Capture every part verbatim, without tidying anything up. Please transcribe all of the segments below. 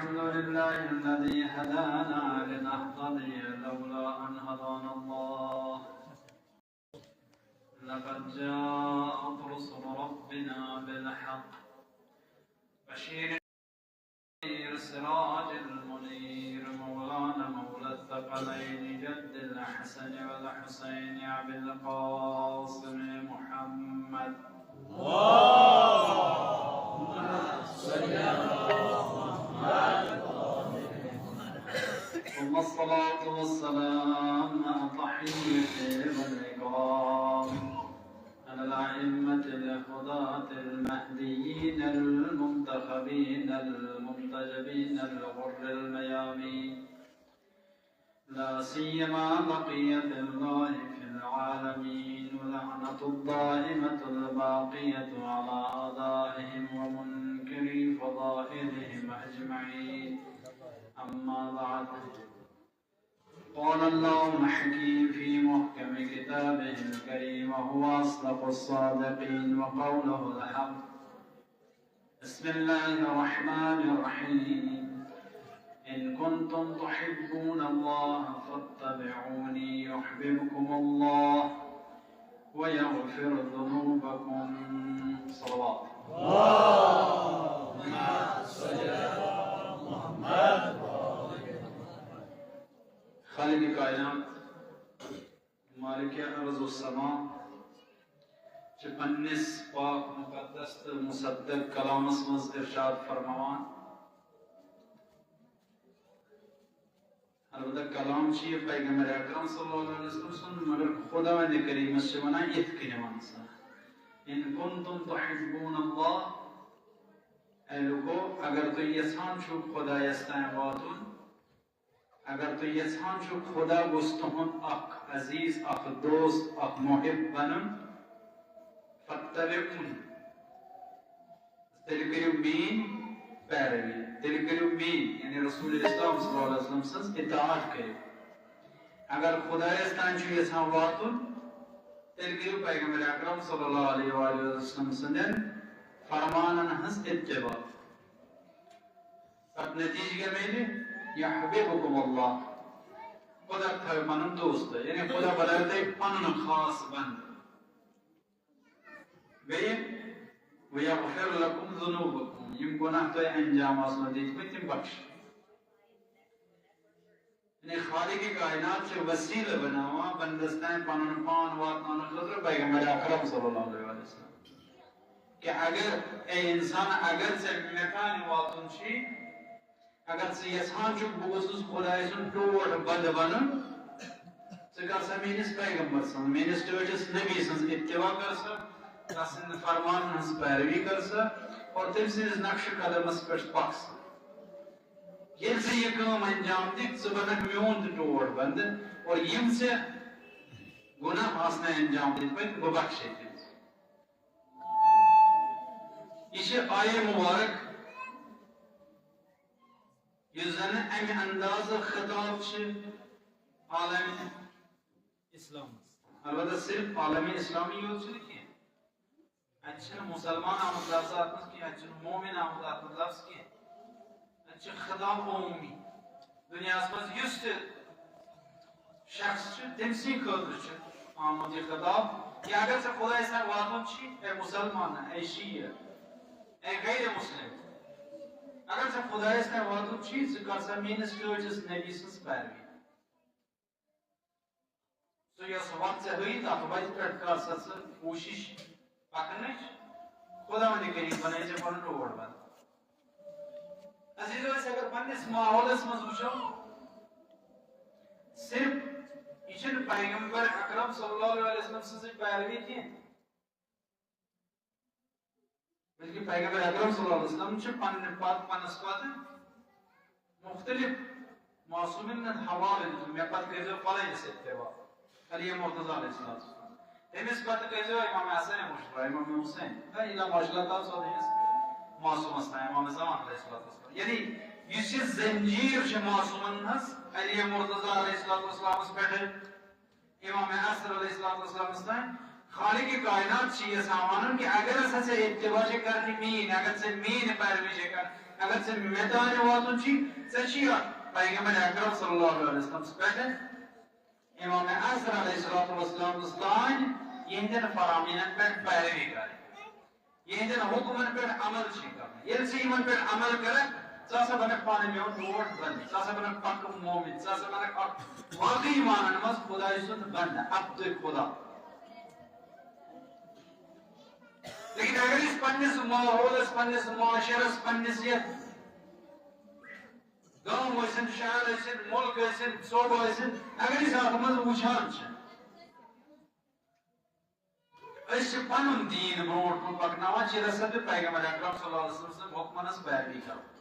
الحمد لله الذي هدانا لنهتدي لولا أن هدانا الله. لقد جاءت رسل ربنا بالحق. بشير السراج المنير، مولانا مولى الثقلين جد الحسن والحسين أبي القاسم محمد. اللهم صل على محمد. ثم الصلاة والسلام مع التحية والإكرام على الأئمة الهداة المهديين المنتخبين المنتجبين الغر الميامين، لا سيما بقية الله في العالمين، ولعنة الدائمة الباقية على أعدائهم ومنكري فضائلهم أجمعين. أما بعد، قال الله الحكيم في محكم كتابه الكريم وهو أصدق الصادقين وقوله الحق. بسم الله الرحمن الرحيم. إن كنتم تحبون الله فاتبعوني يحببكم الله ويغفر ذنوبكم. صلوات. اللهم صل على محمد. خالق کائنات، مالک ارض و سما چھِ پننِس پاک مقدس تہٕ مصدق کلامس منٛز ارشاد فرماوان۔ البتہ کلام چھُ یہِ پیغمبر اکرم صلی اللہ علیہ وسلم سُنٛد، مگر خداوند کریمس چھِ ونان یِتھ کٔنۍ وَن سا، "ان کنتم تحبون اللہ"، اے لوٗکو، اگر تُہۍ یژھان چھِو خدایس تام واتُن، اگر تُہۍ یژھان چھِو خدا گوٚژھ تُہُنٛد اکھ عزیز، اکھ دوست، اکھ محب بنُن، فاتبعونی، تیٚلہِ کٔرِو میٲنۍ پیروی، تیٚلہِ کٔرِو میٲنۍ، یعنی رسول اسلام صلی اللہ علیہ وسلم سٕنٛز اطاعت کٔرِو۔ اگر خدایس تام چھِو یژھان واتُن، تیٚلہِ کٔرِو پیغمبر اکرم صلی اللہ علیہ وآلہ وسلم سٕنٛدٮ۪ن فرمانن ہٕنٛز اتباع۔ پتہٕ نتیجہٕ کیٛاہ میلہِ؟ یحببکم اللہ، خدا تھٲوِ پنُن دوست، یعنی خدا بنٲوِ تۄہہِ پنُن خاص بندٕ۔ بیٚیہِ، ویغفر لکم ذنوبکم، یِم گۄناہ تۄہہِ انجام آسنو دِتمٕتۍ، تِم بخشہِ۔ یعنی خالق کائنات چھُ وسیلہٕ بناوان بندس تام پنُن پان واتناونہٕ خٲطرٕ پیغمبر اکرم صلی اللہ علیہ وسلم۔ کہ اگر، اے انسان، اگر ژےٚ مےٚ تام واتُن چھُے، اگر ژٕ یژھان چھُکھ بہٕ گوٚژھُس خدایہِ سُنٛد ٹوٹھ بنٛد بنُن، ژٕ کر سا میٲنِس پیغمبر سٕنٛز، میٲنِس ٹٲٹھِس نبی سٕنٛز اتباع کر سا، تس سٕنٛدِ فرمانن ہٕنٛز پیروی کر سا اور تٔمۍ سٕنٛدِس نقش قدمس پٮ۪ٹھ پکھ سا۔ ییٚلہِ ژٕ یہِ کٲم انجام دِکھ، ژٕ بنکھ میون تہِ ٹوٹھ بنٛد، اور یِم ژےٚ گۄناہ آسنَے انجام دِتمٕتۍ، بہٕ بخشے تِم۔ یہِ چھِ آیے مبارک، یُس زن امہِ اندازٕ خطاب چھِ عالم اسلامس۔ البتہ صرف عالم اسلامی یوت چھُنہٕ کینٛہہ۔ اتہِ چھُنہٕ مُسلمان آمُت لفظ اتھ منٛز کینٛہہ، اتہِ چھُنہٕ مومن آمُت اتھ منٛز لفظ کینٛہہ۔ اتہِ چھُ خطاب عمومی۔ دُنیاہس منٛز یُس تہِ شخص چھُ، تٔمۍ سٕنٛدِ خٲطرٕ چھُ آمُت یہِ خطاب کہ اگر ژےٚ خدایس تام واتُن چھُے، اے مُسلمان، اے شیعہ، اے غیر مسلم، اگر ژےٚ خدایس تام واتُن چھُے، ژٕ کر سا میٲنِس ٹٲٹھِس نبی سٕنٛز پیروی۔ سُہ یۄس وَتھ ژےٚ ہٲیِتھ، تَتھ وَتہِ پٮ۪ٹھ کر سا ژٕ کوٗشِش پَکنٕچ۔ خۄداوندِ کٔرِتھ بَنٲیِتھ ژےٚ پَنُن ٹوٹھ بَناو۔ عزیٖزو، أسۍ اگر پننِس ماحولَس منٛز وٕچھو، صرف یہِ چھِنہٕ پیغمبر اکرم صلی اللہ علیہ وسلم سٕنٛزٕے پیروی کینٛہہ۔ بلکہ پیغمبر اکرم صلی اللہ علیہ وسلم چھِ پننہِ پتہٕ، پنس پتہٕ مختلف معصومین ہندۍ حوالہٕ دِتمُت، مےٚ پتہٕ کٔرۍزیو فلٲنِس اتباع، علی مرتضیٰ علیہ السلام۔ تٔمِس پتہٕ کٔرۍزیو امام حسن مشتبہ، امام حسین، تہٕ الی ماشاء اللہ تعالیٰ صٲب أمِس معصومس تام، امام زمان علیہ الصلوۃ والسلام۔ یعنی یُس یہِ زنجیر چھِ معصومن ہٕنٛز، علی مرتضیٰ علیہ الصلوۃ والسلامس پٮ۪ٹھٕ، امام عصر علیہ الصلوۃ والسلامس تام، خالق کائنات چھِ یژھان ونُن کہ اگر ہسا ژےٚ اتباع چھے کرنی میٲنۍ، اگر ژےٚ میٲنۍ پیروی چھے کرنۍ، اگر ژےٚ مےٚ تانۍ واتُن چھی، ژےٚ چھی اَتھ پیغمبر اکرم صلی اللہ علیہ وسلمس پٮ۪ٹھ، امام اعظم علیہ الصلوۃ والسلام تانۍ، یِہنٛدٮ۪ن فرامینن پٮ۪ٹھ پیروی کرٕنۍ، یِہنٛدٮ۪ن حکمن پٮ۪ٹھ عمل چھی کرُن۔ ییٚلہِ ژٕ یِمن پٮ۪ٹھ عمل کرکھ، ژٕ ہسا بنکھ پانہٕ میون ٹوٹھ بنٛدٕ، ژٕ ہسا بنکھ پکہٕ مومن، ژٕ ہسا بنکھ اکھ واقعی معنن منٛز خدایہِ سُنٛد بنٛدٕ، عبدِ خدا۔ لیکن اگر أسۍ پننِس ماحولس، پننِس معاشرس، پننِس یتھ گام ٲسِن، شہر ٲسِن، مُلک ٲسِن، صوبہٕ ٲسِن، اگر أسۍ اتھ منٛز وٕچھان چھِ، أسۍ چھِ پنُن دیٖن برونٛٹھ کُن پکناوان، چھِ رسد پیغمبر اکرم صلی اللہ علیہ وسلم سٕنٛدِ حکمن ہٕنٛز پیروی کران۔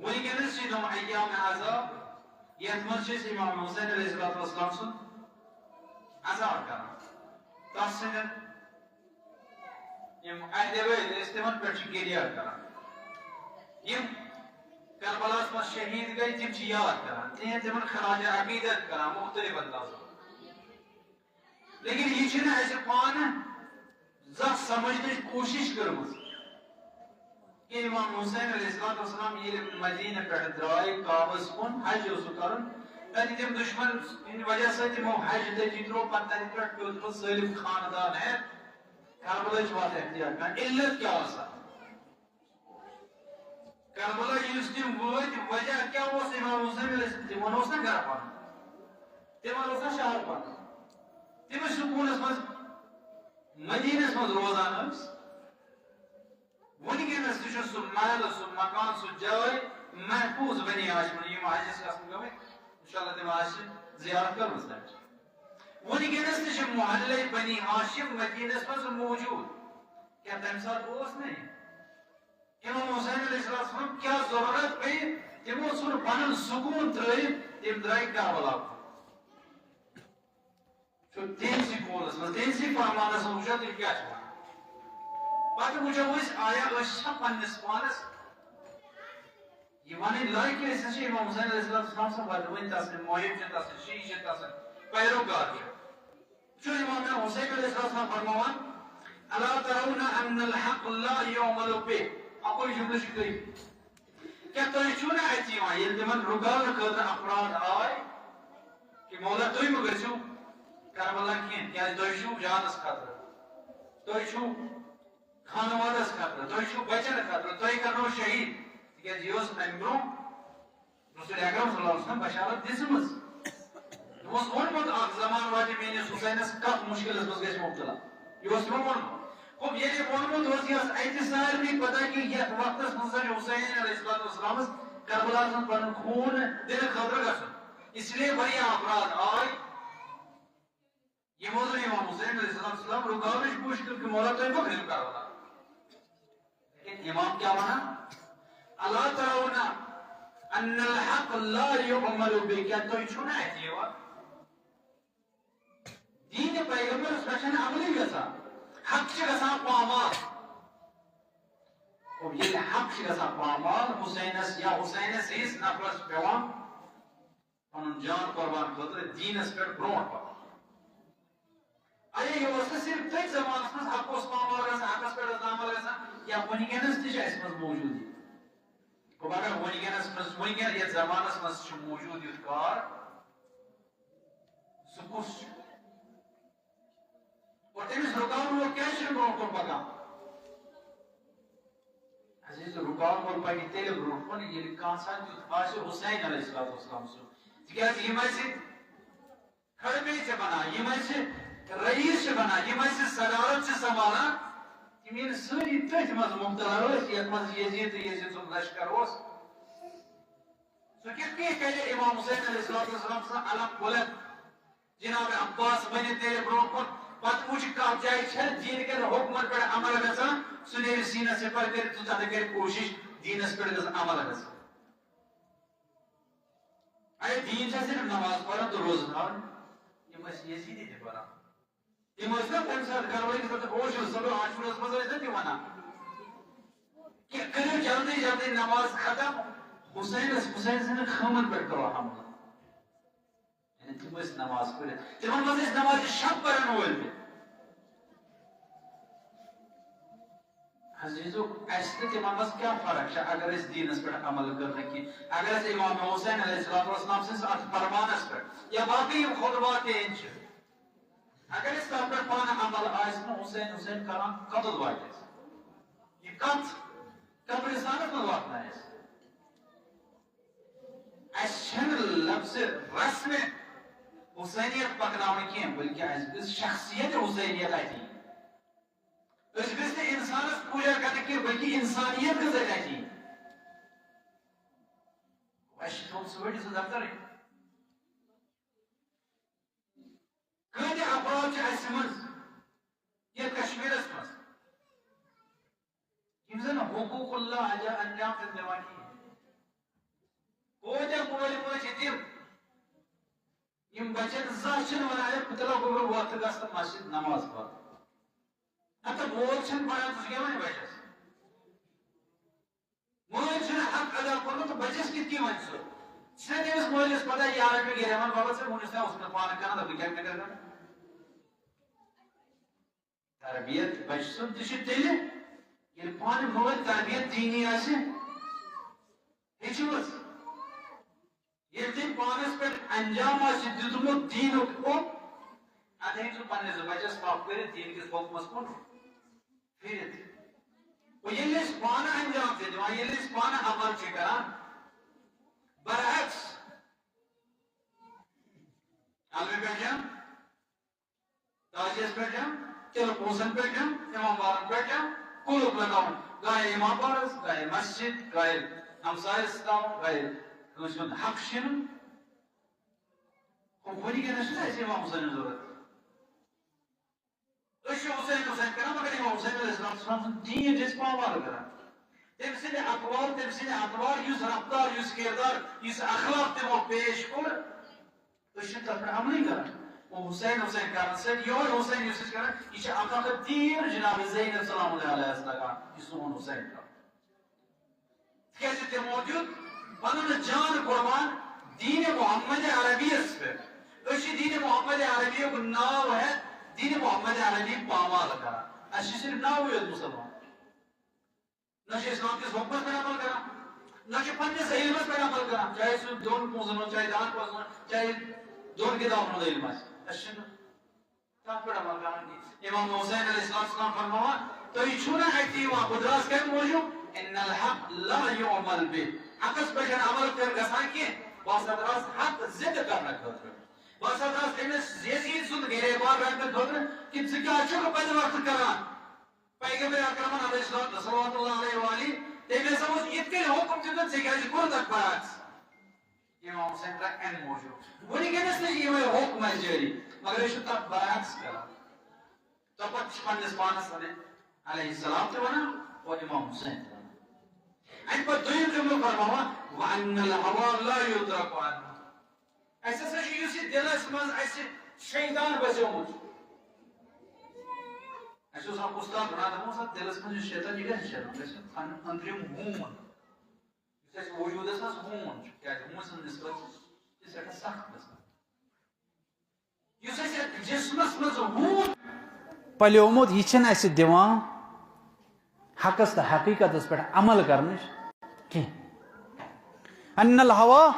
وٕنکیٚنس چھِ تِم ایام عذاب، یتھ منٛز چھِ أسۍ امام حسین علیہ الصلوۃ والسلام سُنٛد عذاب کران۔ تس سۭتۍ یِم اہل بیت ٲسۍ، تِمن پٮ۪ٹھ چھِ گریہ کران۔ یِم کربلاہس منٛز شہید گٔے، تِم چھِ یاد کران، تِہنٛد، تِمن خراج عقیدت کران مختلف اندازو۔ لیکن یہِ چھُنہٕ اَسہِ پانہٕ زانٛہہ سمجھنٕچ کوٗشِش کٔرمٕژ کہِ امام حسین علیہ الصلوۃ والسلام ییٚلہِ مدیٖنہٕ پٮ۪ٹھ درٛاے کعبس کُن، حج اوس سُہ کرُن، تَتہِ تِم دُشمن ہٕنٛدِ وجہ سۭتۍ تِمو حج تَتی ترٛوو، پتہٕ تَتہِ پٮ۪ٹھ پیوٚو تِمن سٲلِم خاندان ہٮ۪تھ کربلٕچ وَتھ اختیار کرٕنۍ۔ علت کیٛاہ ٲس اَتھ؟ کربلا یُس تِم وٲتۍ، وجہ کیٛاہ اوس؟ امام حسین علیہ السلام، تِمن اوس نا گرٕ پنُن، تِمن اوس نا شہر پنُن، تِم ٲسۍ سکوٗنس منٛز مدیٖنس منٛز روزان ٲسۍ۔ وٕنکیٚنس تہِ چھُ سُہ محل، سُہ مکان، سُہ جاے محفوظ بنی ہاشمن، یِم حجس گژھن گٔمٕتۍ، انشاءاللہ تِم آسہِ زیارت کٔرمٕژ تَمِچ۔ وٕنکیٚنس تہِ چھِ محلے بنی ہاشم مدیٖنس منٛز موجود۔ کیٛاہ تَمہِ ساتہٕ اوس نہٕ یہِ؟ امام حسین علیہ السلام کیٛاہ ضروٗرت پیٚیہِ؟ تِمو ژھُن پنُن سکوٗن ترٲوِتھ، تِم درٛاے کربلا کُن۔ چھُ تٔمۍ سٕے قولس منٛز، تٔمۍ سٕے فرمانس منٛز وٕچھو تُہۍ کیٛاہ چھِ وَنان۔ پتہٕ وٕچھو أسۍ، آیا أسۍ چھا پننِس پانس یہِ وَنٕنۍ لایق کہِ أسۍ ہسا چھِ امام حسین علیہ السلام سٕنٛدۍ مُحب چھِ، تَس سٕنٛدۍ شیعہ چھِ، تَس سٕنٛدۍ پیروکار چھِ۔ چھُ امام حسین علیہ السلام فرماوان، "الا ترون ان الحق لا يعمل به"، اَکُے جملہٕ چھُ کٔرِتھ۔ کیٛاہ تُہۍ چھِو نہٕ اَتہِ یِوان، ییٚلہِ تِمن رُکاونہٕ خٲطرٕ افراد آے کہِ مولا تُہۍ مہٕ گٔژھِو کربلا کینٛہہ، کیٛازِ تُہۍ چھِو جانس خطرٕ، تُہۍ چھِو خانوادس خٲطرٕ، تۄہہِ چھُو بچن خٲطرٕ، تۄہہِ کرنو شہید، تِکیٛازِ یہِ اوس امہِ برونٛہہ رسول اکرم صلی اللہ علیہ وسلم بشارت دِژمٕژ۔ تٔمۍ اوس ووٚنمُت، اکھ زمانہٕ واتہِ میٲنِس حسینس کتھ مُشکلس منٛز گژھِ مبتلا۔ یہِ اوس تِمو ووٚنمُت۔ گوٚو، ییٚلہِ ووٚنمُت اوس، یہِ ٲس اتہِ سارنٕے پتہ کہِ یتھ وقتس منٛز زن حسین علیہ الصلوۃ والسلامس کربلاہس منٛز پنُن خوٗن دِنہٕ خٲطرٕ گژھُن۔ اس لیے واریاہ افراد آے۔ یِمو زن امام حسین علیہ الصلوۃ والسلام رُکاونٕچ کوٗشِش کٔر کہِ مولا تُہۍ مہ کٔرِو کربلا۔ لیکن امام کیٛاہ وَنان؟ "الا ترون ان الحق لا يعمل به"، کیٛاہ تُہۍ چھِو نہٕ اَتہِ یِوان؟ دیٖنِ پیغمبرس پٮ۪ٹھ چھَنہٕ عملٕے گژھان، حق چھِ گژھان پامال۔ اور ییٚلہِ حق چھِ گژھان پامال، حسینس یا حسینس ہِوِس نفرس چھِ پٮ۪وان پنُن جان قربان خٲطرٕ دیٖنس پٮ۪ٹھ برونٛٹھ پکُن۔ اے، یہِ اوس نہٕ صرف تٔتھۍ زمانس منٛز حق اوس پامال گژھان، حقس پٮ۪ٹھ اوس عمل گژھان، یا وٕنکیٚنس تہِ چھِ اَسہِ منٛز موجود یہِ۔ گوٚو، اگر وٕنکیٚنس منٛز، وٕنکیٚن یتھ زمانس منٛز چھُ موجود یُتھ کار، سُہ کُس چھُ؟ اور تٔمِس رُکاوُن وول کیٛازِ چھُنہٕ برونٛہہ کُن پکان؟ عزیز، رُکاوُن وول پکہِ تیٚلہِ برونٛہہ کُن، ییٚلہِ کانٛہہ سا تیُتھ آسہِ حسین علیہ الصلوۃ والسلام سُنٛد۔ تِکیٛازِ یِم اَسہِ کھڑپے چھِ بنان، یِم اَسہِ رئیس چھِ بنان، یِم اَسہِ صدارت چھِ سنبھالان، تِم ییٚلہِ سٲری تٔتھۍ منٛز مبتلا ٲسۍ، یَتھ منٛز یزید تہٕ یزید سُنٛد لشکر اوس، سُہ کِتھ کٔنۍ کرِ امام حسین علیہ الصلوۃ والسلام سٕنٛز علم بُلند؟ جناب عباس ؤنِتھ نیرِ برونٛہہ کُن، پتہٕ وٕچھِ کتھ جایہِ چھےٚ دیٖن کٮ۪ن حُکمن پٮ۪ٹھ عمل گژھان، سُہ نیرِ سیٖنس سِپر کٔرِتھ تہٕ تتھ کرِ کوٗشِش دیٖنس پٮ۪ٹھ گژھِ عمل گژھُن۔ اے، دیٖن چھا صرف نماز پرُن تہٕ روزٕ تھاوٕنۍ؟ یِم ٲسۍ یزیٖدی تہِ پران۔ تِم ٲسۍ نا تمہِ ساتہٕ گرٕ وٲلِس پٮ۪ٹھ اوشُر صبح آشورس منٛز ٲسۍ نا تِم ونان کہِ کٔرِو جلدی جلدی نماز ختم، حسینس، حسین سٕنٛدٮ۪ن خٲمن پٮ۪ٹھ کرو حملہٕ۔ یعنی تِم ٲسۍ نماز پٔرِتھ۔ تِمن منٛز ٲسۍ نمازِ شب پرن وٲلۍ تہِ۔ عزیزو، اَسہِ تہٕ تِمن منٛز کیٛاہ فرق چھےٚ اگر أسۍ دیٖنس پٮ۪ٹھ عمل کٔر نہٕ کینٛہہ؟ اگر أسۍ امام حسین علیہ الصلوۃ والسلام سٕنٛدِس اتھ فرمانس پٮ۪ٹھ یا باقٕے یِم خطبات تہِ ییٚتہِ چھِ، اگر أسۍ تتھ پٮ۪ٹھ پانہٕ عمل آسہِ نہٕ حسین حسین کران، کتُتھ واتہِ اَسہِ؟ یہِ کتھ قبرستانس منٛز واتنایہِ اَسہِ؟ اَسہِ چھَنہٕ لفظ رسمِ حسینیت پکناوٕنۍ کینٛہہ، بلکہ اَسہِ گٔژھ شخصیت حسینیت اَتہِ یِنۍ۔ أسۍ گٔژھۍ نہٕ اِنسانَس پوٗجا کرٕنۍ کینٛہہ، بلکہ اِنسانیت گٔژھ اَتہِ اَتہِ یِنۍ۔ اَسہِ چھِ تھوٚومُت سُہ ؤٹِتھ سُہ دفترٕے۔ کۭتیٛاہ افراد چھِ اَسہِ منٛز یَتھ کشمیٖرَس منٛز، یِم زَن حقوق اللہ ادا انجام چھِنہٕ دِوان کِہیٖنۍ؟ کۭتیٛاہ مٲلۍ مٲلۍ چھِ تِم، یِم بچن زانٛہہ چھِنہٕ وَنان، "ہے، بہٕ تہِ لَگہٕ وۄنۍ وقتہٕ گژھٕ تہٕ مسجد نماز پَرٕ۔" نہ تہٕ مول چھُنہٕ پَران، ژٕ چھُکھ وَنان بَچَس۔ مٲلۍ چھُنہٕ حق ادا کوٚرمُت تہٕ بَچَس کِتھ کٔنۍ وَنہِ سُہ؟ ژٕ چھُنہ تٔمِس مٲلِس پَتہ، یہِ آو مےٚ گَرِ وَنان، "بابا، ژےٚ ووٚنُس نہٕ، اوسُکھ نہٕ پانہٕ کَران، تہٕ بہٕ کیٛاہ مےٚ کَرٕ کَرُن؟" تربیت بچہٕ سُنٛد تہِ چھُ تیٚلہِ، ییٚلہِ پانہٕ مٲلۍ تربیت دینی آسہِ۔ ہیٚچھِو حظ؟ ییٚلہِ تٔمۍ پانَس پٮ۪ٹھ انجام آسہِ دیُتمُت دیٖنُک حُکم، اَدٕ ہیٚکہِ سُہ پنٛنِس بچَس پَتھ کٔرِتھ دیٖن کِس حُکمَس کُن پھِرِتھ۔ گوٚو ییٚلہِ أسۍ پانہٕ انجام چھِ دِوان، ییٚلہِ أسۍ پانہٕ عمل چھِ کران، برعکس، علمہٕ پٮ۪ٹھ چھِ تاجس پٮ۪ٹھ چھم، تِلہٕ پونٛسن پٮ۪ٹھ چھم، اِمام بارن پٮ۪ٹھ چھم، قُلُف لگاوُن۔ گایہِ اِمام بارس، گایہِ مسجد، گایہِ ہمسایس تام، گایہِ کٲنٛسہِ ہُنٛد حق شِنُن۔ ہُہ وٕنکیٚنس چھُنہٕ اَسہِ اِمام حُسینٕچ ضروٗرت۔ أسۍ چھِ حُسین حُسین کران، مگر اِمام حُسین علیہ السلام سُنٛد دیٖن چھِ أسۍ پامال کران۔ تٔمۍ سٕنٛدِ اقوال، تٔمۍ سٕنٛدِ اطوار، یُس رفتار، یُس کردار، یُس اخلاق تِمو پیش کوٚر، أسۍ چھِنہٕ تَتھ پٮ۪ٹھ عملٕے کران۔ وہ حسین حسین کران سۭتۍ، یِہوٚے حسین یُس أسۍ کران، یہِ چھِ اکھ اکھ تیٖر جناب زینب سلام اللہ علیہَس لگان، یہِ سون حسین چھُ۔ تِکیٛازِ تِمو دیُت پنُن جان قربان دیٖنِ محمد عربیَس پٮ۪ٹھ۔ أسۍ چھِ دیٖنِ محمد عربیُک ناو ہٮ۪تھ دیٖنِ محمد عربی پامال کران۔ اَسہِ چھِ صرف ناوٕے یوت مُسلمان۔ نہ چھِ اسلام کِس حُکمس پٮ۪ٹھ عمل کران، نہ چھِ پننِس علمس پٮ۪ٹھ عمل کران، چاہے سُہ دۄن پونٛسن ہُنٛد، چاہے دہن پونٛسن ہُنٛد، چاہے دۄن کِتابن ہُنٛد علم آسہِ۔ أسۍ چھِنہٕ تتھ پٮ۪ٹھ عمل کران کینٛہہ۔ امام حسین علیہ السلام چھُ فرماوان، "تُہۍ چھِو نہٕ اَتہِ یِوان، بہٕ درٛاس کَمہِ موٗجوٗب؟ ان الحق لا یعمل بہ۔" حقس پٮ۪ٹھ چھَنہٕ عمل کر-، گژھان کینٛہہ۔ بہٕ ہسا درٛاس حق زِندٕ کرنہٕ خٲطرٕ۔ بہٕ ہسا درٛاس أمِس یزید سُنٛد گریبان رٹنہٕ خٲطرٕ کہِ ژٕ کیٛاہ چھُکھ بدبخت کران؟ پیغمبر اکرمن علیہ السلام صلوات اللہ علیہ وآلہ، تٔمۍ ہسا اوس یِتھ کٔنۍ حُکم دیُتمُت، ژےٚ کیٛازِ کوٚرُتھ اَتھ برعکس؟ امام حسین درٛاے اَمہِ موٗجوٗب۔ وٕنکیٚنس تہِ چھِ یِمے حُکم اَسہِ جٲری، مگر أسۍ چھِ تَتھ برعکس کران۔ توپتہٕ چھِ پننِس پانس علیہ، علیہ السلام تہِ وَنان اور امام حسین تہِ وَنان۔ اَمہِ پتہٕ دوٚیِم جملہٕ فرماوان، "وَأَنَّ الْهَوَى لَا يُدْرَكُ عَنْهُ۔" اَسہِ ہسا چھُ یُس یہِ دِلس منٛز اَسہِ شیطان بسیومُت چھُ۔ اَسہِ اوس اکھ اُستاد وَنان، دَپان اوس، اَتھ دِلس منٛز یُس شیطان، یہِ گژھِ شیطان، گژھِ پَنُن أنٛدرِم ہوٗن۔ یُس اَسہِ وجوٗدس منٛز ہوٗن چھُ، کیٛازِ ہوٗنۍ سٕنٛز نِسبت چھِ یہِ سٮ۪ٹھاہ سخت گژھان۔ یُس اَسہِ اَتھ جسمس منٛز ہوٗن پلیومُت، یہِ چھِنہٕ اَسہِ دِوان حقس تہٕ حقیقتس پٮ۪ٹھ عمل کرنٕچ کینٛہہ۔ ان الہوا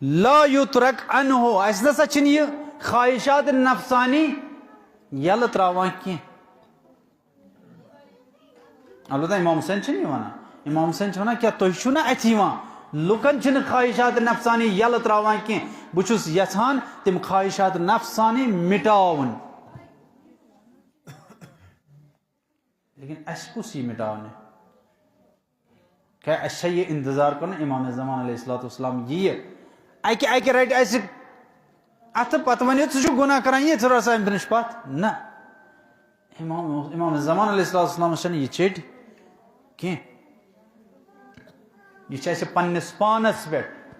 لا یترک عنہ، اَسہِ نسا چھِنہٕ یہِ خواہشات نفسانی یَلہٕ تراوان کینٛہہ۔ البتہ امام حسین چھِنہٕ یہِ وَنان۔ امام حسین چھِ وَنان، کیٛاہ تُہۍ چھِو نہٕ اَتھِ یِوان؟ لُکن چھِنہٕ خواہشات نفسانی یَلہٕ تراوان کینٛہہ۔ بہٕ چھُس یژھان تِم خواہشات نفسانی مٹاوُن۔ لیکن اَسہِ کُس یی مٹاونہِ؟ کیٛاہ اَسہِ چھا یہِ انتظار کرُن امام زمان علیہ الصلوۃ والسلام یِیہِ، اَکہِ اَکہِ رَٹہِ اَسہِ اَتھٕ، پتہٕ وَنہِ، "ژٕ چھُکھ گۄناہ کران، یہِ ژٕ روزٕ اَمہِ نِش پتھ"؟ نہ۔ امام، امام زمان علیہ الصلوۃ والسلام چھَنہٕ یہِ چیٚٹۍ کینٛہہ۔ یہِ چھِ اَسہِ پننِس پانس پٮ۪ٹھ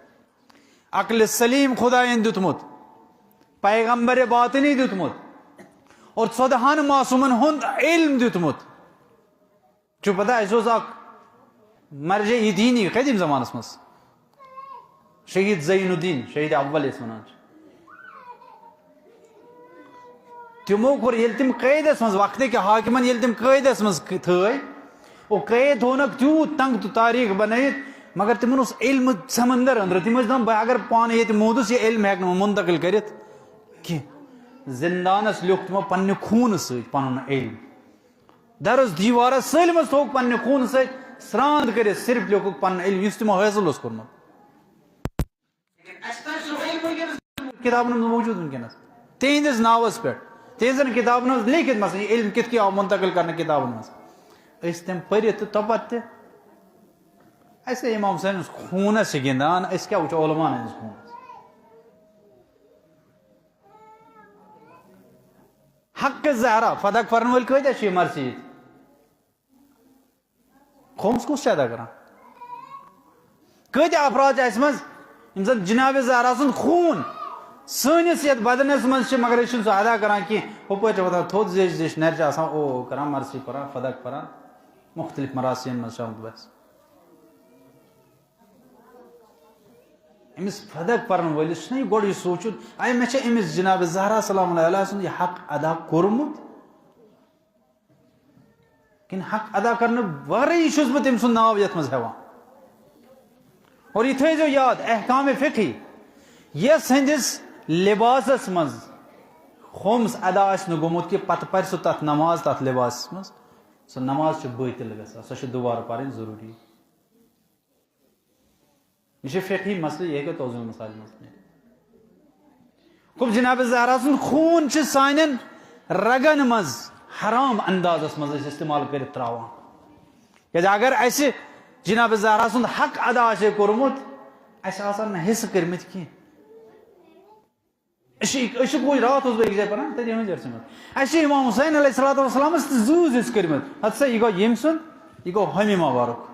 عقل سلیم خدایَن دیُتمُت، پیغمبر باطنی دیُتمُت، اور ژۄدہَن معصومن ہُنٛد علم دیُتمُت۔ چھُ پتہ، اَسہِ اوس اکھ مرجع دینی قدیم زمانس منٛز، شہید زین الدین، شہید اول یَس وَنان چھِ۔ تِمو کوٚر، ییٚلہِ تِم قٲیدس منٛز، وقتٕکۍ حاکمن ییٚلہِ تِم قٲیدس منٛز ک-، تھٲے، قید ہونک تیوٗت تنگ تہٕ تاریخ بنٲیِتھ، مگر تِمن اوس علم سمندر أنٛدرٕ۔ تِم ٲسۍ دپان، بہٕ اگر پانہٕ ییٚتہِ موٗدُس، یہِ علم ہٮ۪کہٕ نہٕ بہٕ منتقل کٔرِتھ کینٛہہ۔ زندانس لیوٚکھ تِمو پننہِ خوٗنہٕ سۭتۍ پنُن علم۔ درس دیوارس سٲلمس تھوٚوُکھ پننہِ خوٗنہٕ سۭتۍ سرٛان کٔرِتھ، صرف لیوٚکھُکھ پنُن علم، یُس تِمو حٲصِل اوس کوٚرمُت۔ کتابن منٛز موجود وٕنکیٚنس، تِہنٛدِس ناوس پٮ۪ٹھ، تِہنٛزن کتابن منٛز لیکھِتھ، مثلاً، یہِ علم کِتھ کٔنۍ آو منتقل کرنہٕ کتابن منٛز۔ أسۍ تِم پٔرِتھ تہٕ توپتہٕ تہِ، اَسہِ امام حسینس خوٗنس چھِ گِنٛدان، أسۍ کیٛاہ وٕچھو علماءن ہٕنٛدِس خوٗنس؟ حق زہرا فدق پرن وٲلۍ کۭتیاہ چھِ یہِ مرثی ییٚتہِ؟ خومس کُس چھُ ادا کران؟ کۭتیاہ افراد چھِ اَسہِ منٛز، یِم زن جناب زہرا سُنٛد خوٗن سٲنِس یتھ بدنس منٛز چھِ، مگر أسۍ چھِنہٕ سُہ ادا کران کینٛہہ؟ ہُپٲرۍ چھِ وۄتھان تھوٚد زیچھِ زیچھِ نرِ، چھِ آسان او او کران، مرثی پران، فدق پران، مختلف مراسین منٛز چھِ آمُت بس۔ أمِس فدق پرن وٲلِس چھُنہ یہِ گۄڈٕ یہِ سونٛچُن، اے، مےٚ چھا أمِس جناب زہرا سلام اللہ علیہ سُنٛد یہِ حق ادا کوٚرمُت؟ کِنہٕ حق ادا کرنہٕ ورٲیی چھُس بہٕ تٔمۍ سُنٛد ناو یتھ منٛز ہٮ۪وان؟ اور یہِ تھٲیزیو یاد، احکام فقہی یس ہٕنٛدِس لباسس منٛز خومس ادا آسہِ نہٕ گوٚمُت کہِ پتہٕ پرِ سُہ تتھ نماز تتھ لباسس منٛز، سۄ نماز چھِ بٲطِل گژھان، سۄ چھِ دُبارٕ پرٕنۍ ضروٗری۔ یہِ چھُ فقہی مسلہٕ، یہِ ہیٚکہِ توضیح مسائل منٛز میٖلِتھ۔ گوٚو جناب زہرا سُنٛد خوٗن چھُ سانٮ۪ن رگن منٛز حرام اندازس منٛز أسۍ استعمال کٔرِتھ تراوان۔ کیازِ اگر اسہِ جناب زہرا سُنٛد حق ادا آسہِ ہے کوٚرمُت، اسہِ آسہٕ ہن نہٕ حصہٕ کٔرمٕتۍ کینٛہہ۔ أسۍ چھِ، أسۍ چھِ گوٚو راتھ اوسُس بہٕ أکِس جایہِ پران، تٔتی ہٕنٛز جرسی منٛز۔ اَسہِ چھِ امام حسین علیہ الصلوۃ والسلامس تہِ زۭز حصہٕ کٔرمٕتۍ۔ ہتہٕ سا، یہِ گوٚو ییٚمۍ سُنٛد، یہِ گوٚو حمیمہ وارُک۔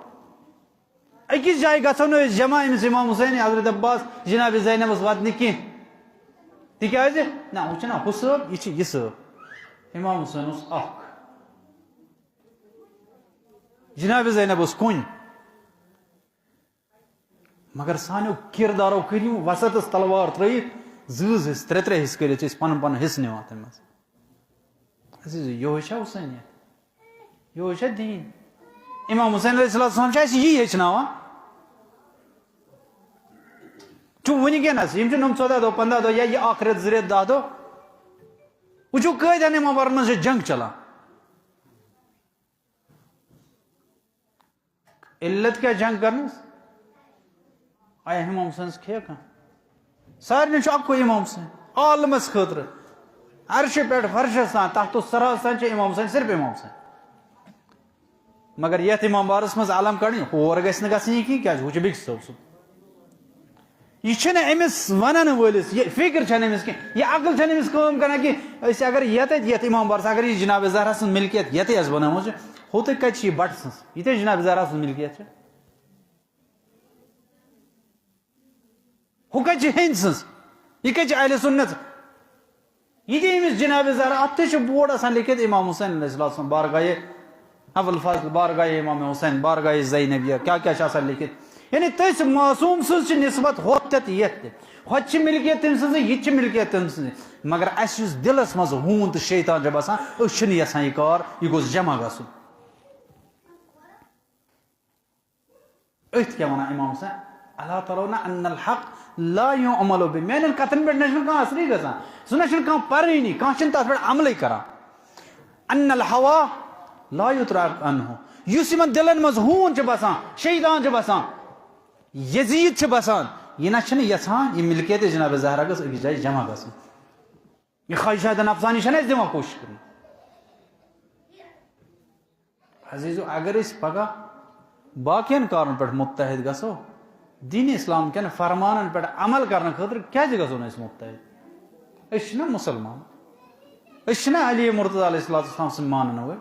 أکِس جایہِ گژھو نہٕ أسۍ جمع أمِس امام حسین، حضرت عباس، جناب زینبس وتنہِ کینٛہہ۔ تِکیازِ، نہ، ہُہ چھُنہ ہُہ صٲب، یہِ چھُ یہِ صٲب۔ امام حسین اوس اکھ۔ جناب زینب اوس کُنہِ۔ مگر سانیو کردارو کٔرۍ یِم وسطس تلوار ترٲیِتھ، زٕ زٕ حصہٕ، ترٛےٚ ترٛےٚ حصہٕ کٔرِتھ چھِ أسۍ پنُن پنُن حصہٕ نِوان تَمہِ منٛز۔ عزیزو، یِہوٚے چھا حسینیت؟ یِہوٚے چھا دیٖن؟ امام حسین علیہ الصلوۃ والسلام چھُ اَسہِ یی ہیٚچھناوان۔ چھُ وٕنکیٚنس، یِم چھِ نۄم ژۄداہ دۄہ، پنٛداہ دۄہ، یا یہِ اکھ رٮ۪تھ، زٕ رٮ۪تھ، دَہ دۄہ۔ وٕچھِو، کۭتیٛاہن امام بارن منٛز چھِ جنگ چلان۔ علت کیٛاہ جنگ کرنس؟ آیا امام حسینس کھیٚیا کانٛہہ؟ سارنٕے چھُ اکُے امام حسین، عالمس خٲطرٕ۔ عرشہِ پٮ۪ٹھ فرشس تام، تحت الثریس تام چھُ امام حسین، صرف امام حسین۔ مگر یتھ امام بارس منٛز علم کڑٕنۍ، ہور گژھِ نہٕ گژھٕنۍ یہِ کینٛہہ، کیازِ ہُہ چھُ بیٚکِس صٲب سُنٛد۔ یہِ چھُنہٕ أمِس ونن وٲلِس، یہِ فکر چھَنہٕ أمِس کینٛہہ، یہِ عقل چھَنہٕ أمِس کٲم کران کینٛہہ۔ أسۍ اگر یتھ، یتھ امام بارس، اگر یہِ جناب زہرا سٕنٛز ملکیت یتھے آسہِ بنٲومٕژ، ہُتہِ کتہِ چھِ یہِ بٹہٕ سٕنٛز؟ یہِ تہِ جناب زہرا سٕنٛز ملکیت چھِ۔ ہُہ کتہِ چھِ ہیٚنٛدۍ سٕنٛز؟ یہِ کتہِ چھِ اہل سنت؟ یہِ تہِ أمِس جناب زہرا، اتھ تہِ چھُ بورڈ آسان لیکھِتھ امام حسین علیہ الصلوۃ والسلام، بارگاہ ابوالفضل، بارگاہ امام حسین، بارگاہ زینبیہ، کیٛاہ کیٛاہ چھُ آسان لیکھِتھ۔ یعنی تٔسۍ معصوم سٕنٛز چھِ نسبت ہۄتھ تہِ تہٕ یتھ تہِ۔ ہۄتہِ چھِ ملکیت تٔمۍ سٕنٛزٕے، یہِ تہِ چھِ ملکیت تٔمۍ سٕنٛزٕے۔ مگر اسہِ یُس دِلس منٛز ہوٗن تہٕ شیطان چھُ بسان، أسۍ چھِنہٕ یژھان یہِ کار، یہِ گوٚژھ جمع گژھُن۔ أتھۍ کیٛاہ وَنان امام حسین؟ الا ترون ان الحق لا يعمل به۔ میانٮ۪ن کتھن پٮ۪ٹھ نہ چھُنہٕ کانٛہہ اثرٕے گژھان، سُہ نہ چھُنہٕ کانٛہہ پرٲنی، کانٛہہ چھُنہٕ تتھ پٮ۪ٹھ عملٕے کران۔ ان الهوى لا يترك عنه۔ یُس یِمن دِلن منٛز ہوٗن چھُ بسان، شیطان چھُ بسان، یزید چھُ بسان، یہِ نہ چھُنہٕ یژھان یہِ ملکیت جناب زہرا گٔژھ أکِس جایہِ جمع گژھٕنۍ۔ یہِ خواہشات نفسانی چھَنہٕ اَسہِ دِوان کوٗشِش کَرنہٕ۔ عزیزو، اگر أسۍ پگاہ باقین کارن پٮ۪ٹھ متحد گژھو، دین اسلام کٮ۪ن فرمانن پٮ۪ٹھ عمل کرنہٕ خٲطرٕ کیازِ گژھو نہٕ أسۍ متحد؟ أسۍ چھِنہ مسلمان؟ أسۍ چھِنہ علی مرتضی علیہ الصلوۃ والسلام سٕنٛدۍ مانن وٲلۍ؟